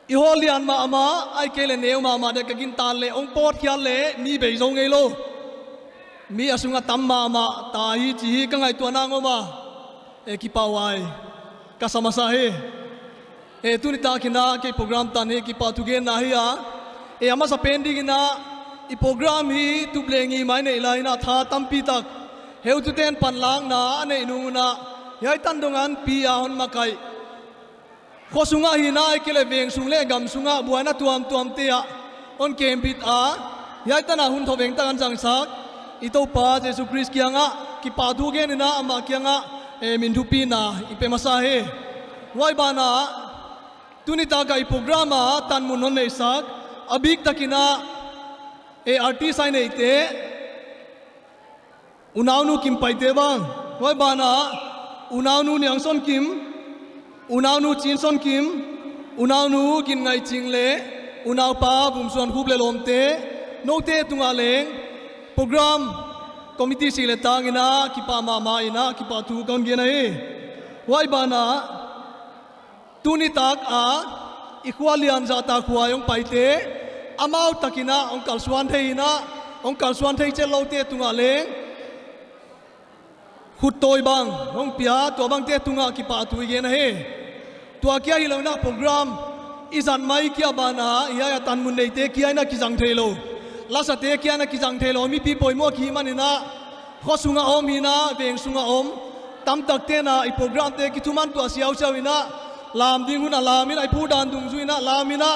I hall lian mahmah, ahihkeileh neu mahmah dek ka gintak leh, hong pawt khial leh, mi bei zou ngeilou. Mi a sung a tam mahmah, ta hi chih hi ka ngaihtuahna ngawm a. E kipahhuai. Ka sa masa hi. E tuni tak in a, kei program tan hi, kipahthu genna hi a. E a masapen dingin a, i program hi, tup leh ngim a i neih lai in a, tha tampi tak. Heutute'n panlakna, a neih nung un a. Hiai tan dong a pi a hon makaih. Kho sungah hihna ahihkeileh veng sung leh gam sungah buaina tuamtuamte ah hon kembit a, hiai tan a hun thouveng tak a zangsak i Toupa Jesu Khrist kiangah kipahthu gen in a, amah kiangah, eh, min thupina i pe masa hi. Huai banah tuni tak a i program a tanmun hon neihsak, a biktak in a, eh, artist a i neihte, unaunu Kim Paite bang, huai banah unaunu Niang Son Kim, unaunu Chin Son Kim, unaunu Gin Ngaih Ching leh unaupa Vum Suan Khup leh lawmte, noute tungah leng program committee sik leh tang in a kipak mahmah in a kipahthu kon gen ahi. Huai banah tuni tak a i khua lian Zahtakhuai hong paite, amau tak in a hong kalsuan thei in a, hong kalsuan thei chet loute tungah leng khuttawi bang hong pia, tuabangte tungah kipahthu i gen ahi. Tua kia hilou in a program i zat mai kia banah hiai a tanmun neite kia in a kizang theilou, lasate kia in a kizang theilou, mipi poimoh ki hihman in a, kho sung a om hi'n a, veng sung a om tamtakte'n a i programte kithuman tuah siausiau in a, lam ding hun a lam in a, i pu dan dungzui in a lam in a,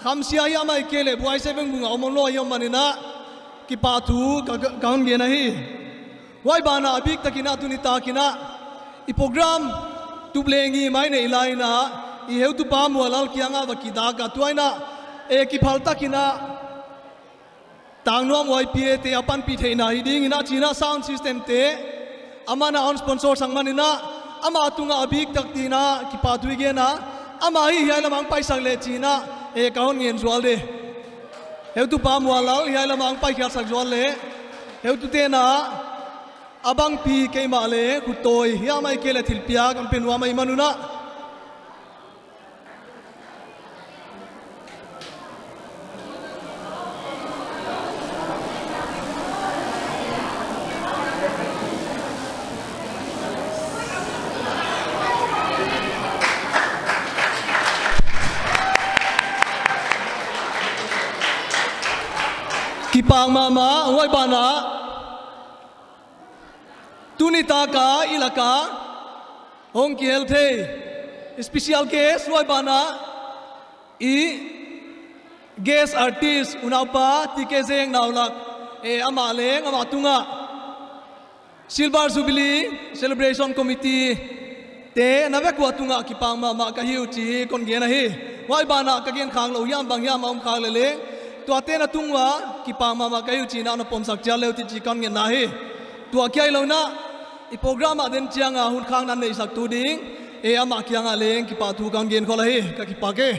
khamsia hiam ahihkeileh buaise veng bung a om om lou a i om man in a, kipahthu ka, ka, kon gen ahi. Huai banah a biktak in a tuni tak in a i program tup leh ngim a i neih lai in a, i heutupa Muallal kiangah va kidak a, tua in a, eh, kiphal tak in a Tangnuam YPA te a panpih theihna hi ding in a chi in a sound system te, aman a hon sponsor sak man in a, amah tungah a biktak in a kipahthu i gen a, amah hi hiai lam ah hong paisak leh chi in a, eh, ka hon ngen zual di. Heutupa Muallal hiai lam ah hong paikhiatsak zual leh, heutute'n a, a bangpi keimah leh khuttawi hiam ahihkeileh thilpiak hon pe nuam ahihman un a, kipak mahmah. Huai banah tuni tak a i lak a hong kihel thei special guest, huai banah i guest artist unaupa TK Zeng Naulak, eh, amah leng amah tungah Silver Jubilee Celebration Committee te na vek ua tungah kipak mahmah ka hi uh chi kon gen ahi. Huai banah ka gen khak louh hiam bang hiam a om khak leh leng, tuate'n a tung ua kipak mahmah ka hi uh chi in a na ponsak chiat le uh chi kon ngetna hi. Tua kia hilou in a i program a den chiang a hun khakna neihsaktu ding, eh, amah kiangah leng kipahthu kon gen khol ahi, ka kipak e.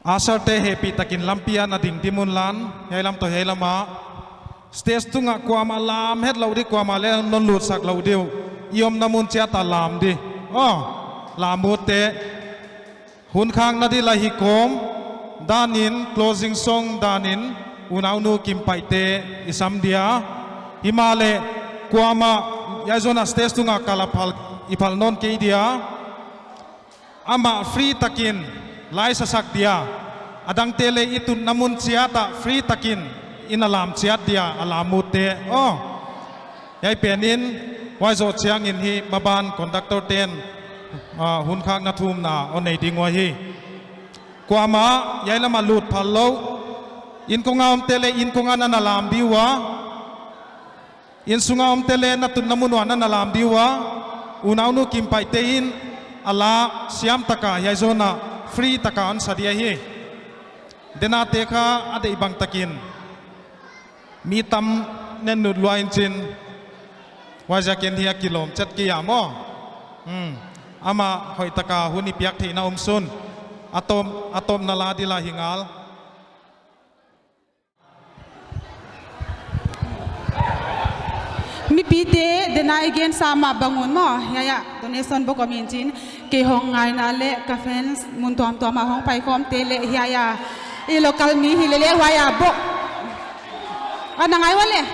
Usher te hehpihtakin lampi ah na ding dimun lan, hiai lam toh hiai lam ah. Stage tungah kuamah lam het lou di, kuamah leng non lutsak lou di uh. I omna mun chiat ah lam di. Oh, lam ut te. Hun khakna di la hi kawm dan in, closing song dan in, unaunu Kim Paite i sam dia. Himahleh kuamah hiai zon a stage tungah kal a phal, i phal nawn kei dia. Amah free takin la i sasak dia. Adangte leh i tutna mun chiat ah free takin i na lam chiat dia, a lam ut te. Oh. Hiai pen in, huai zoh chiangin hi maban conductor te'n, ah, hun khakna thumna hon nei ding uh ahi. Kuamah hiai lam ah lut phal lou. Inn kong a omte leh inn kong ah na na lam di ua. Inn sung a omte leh na tutna mun uah na na lam di ua. Unaunu Kim Paite in a la siam tak a hiai zon ah free tak a hon sa di ahi. Denate kha a deih bang takin mi tam nen nut lua in chin. Huaiziakin hi a kilawm chet kei a maw. Hmm. Amah hoihtak a hun i piak theihna om sun. A tawp, a tawpna la di la hi ngal. Mipite, dena i gen sa mah bang un maw, hiai ah donation box om in chin, kei hong ngaihna leh ka fans mun tuamtuam a hong paikhawmte leh hiai ah i local mi hi leh leh huai ah box. Ah, na ngai ua leh.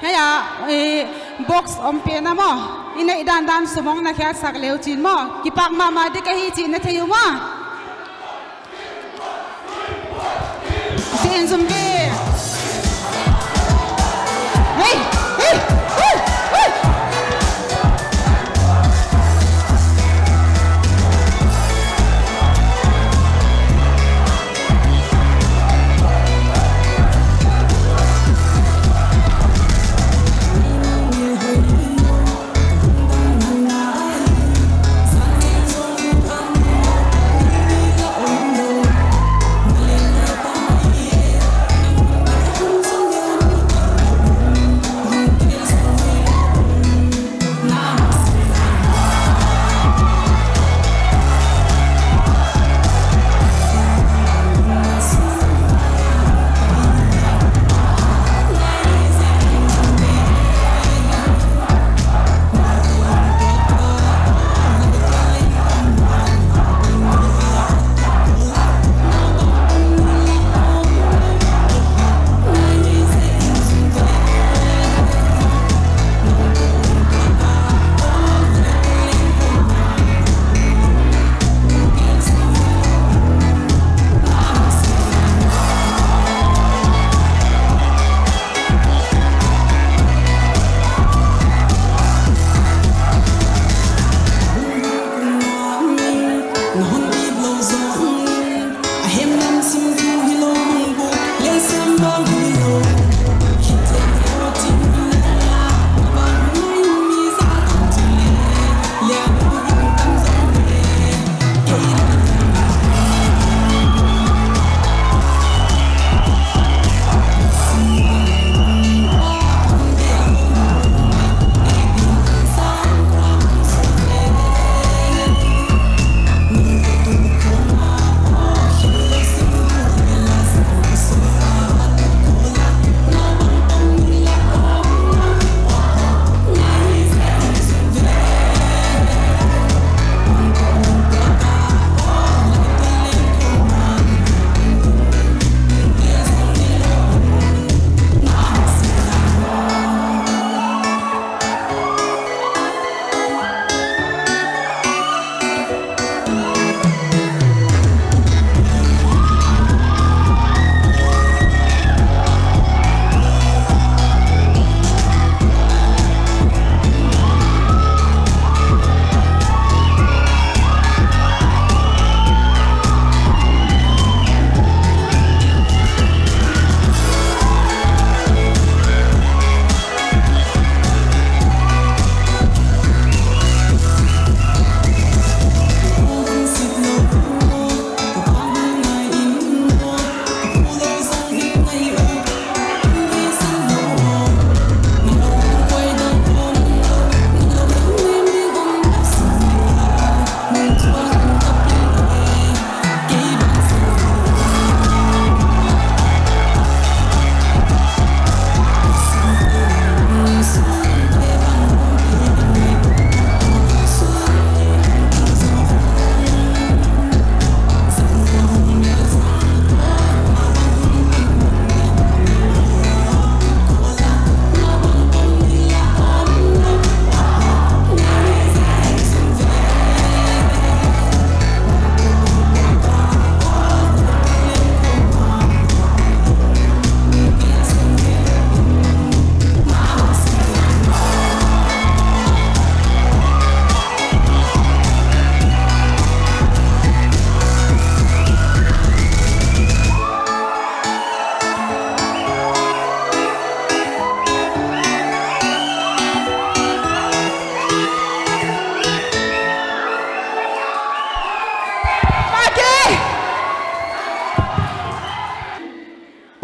Hiai ah, eh, box om pen a maw. I neih dandan sum hong na khiaksak le uchin maw, kipak mahmah di ka hi chih na thei uh maw? Chin zum ki. Hey, hey, hey, hey.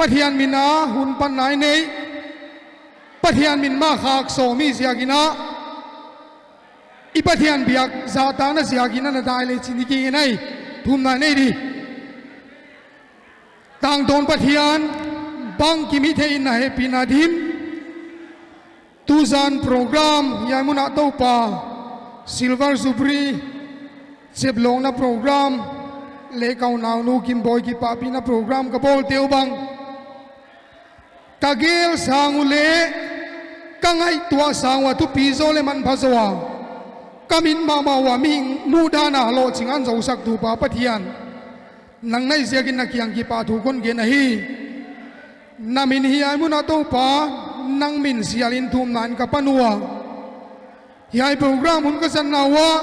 Pathian min a hun panna i neih, Pathian min mah khak sawm i ziakin a, i Pathian biak zahtakna ziakin a na dai le chin i ki ngai, thumna nei di. Tangtawn Pathian, bangkim i theihna hehpihna dim. Tuzan program, hiai mun ah Toupa, Silver Jubilee, cheplawkna program, leh ka unaunu Kimbawi kipahpihna program ka bawlte uh bang. Ka gel sang uh leh, Ka ngaihtuah sang ua thupi zaw leh manpha zaw a, ka min mahmah ua mihing muhdan a lohching a hon zousaktu Pa Pathian, nang na hih ziakin na kiang kipahthu kon gen ahi. Na min hiai mun ah Toupa, nang min sialin thumna in ka pan ua. Hiai program hun ka zatna uah,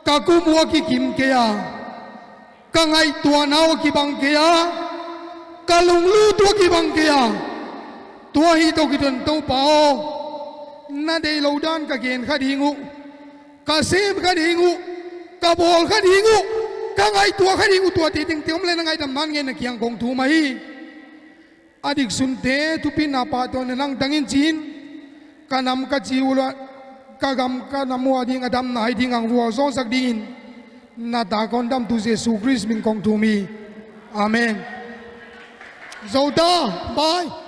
ka kum uh a kikim kei a, ka ngaihtuahna uh a kibang kei a, ka lunglut uh a kibang kei a. Tua ahih toh kiton Toupa aw, na deihlouh dan ka gen kha ding uh, ka sem kha ding uh, ka bawl kha ding uh, ka ngaihtuah kha ding uh, tuate tengteng om leh na ngaihdamna ngen na kiang kong thum ahi. A diksunte thupina pahtawi in nang tang in chi'n, ka nam ka chi ua, ka gam ka nam ua ding a damna hi ding a hon vualzawlsak dingin, na tapa hondamtu Jesu Khrist min kong thum hi. Amen. Zouta, bye.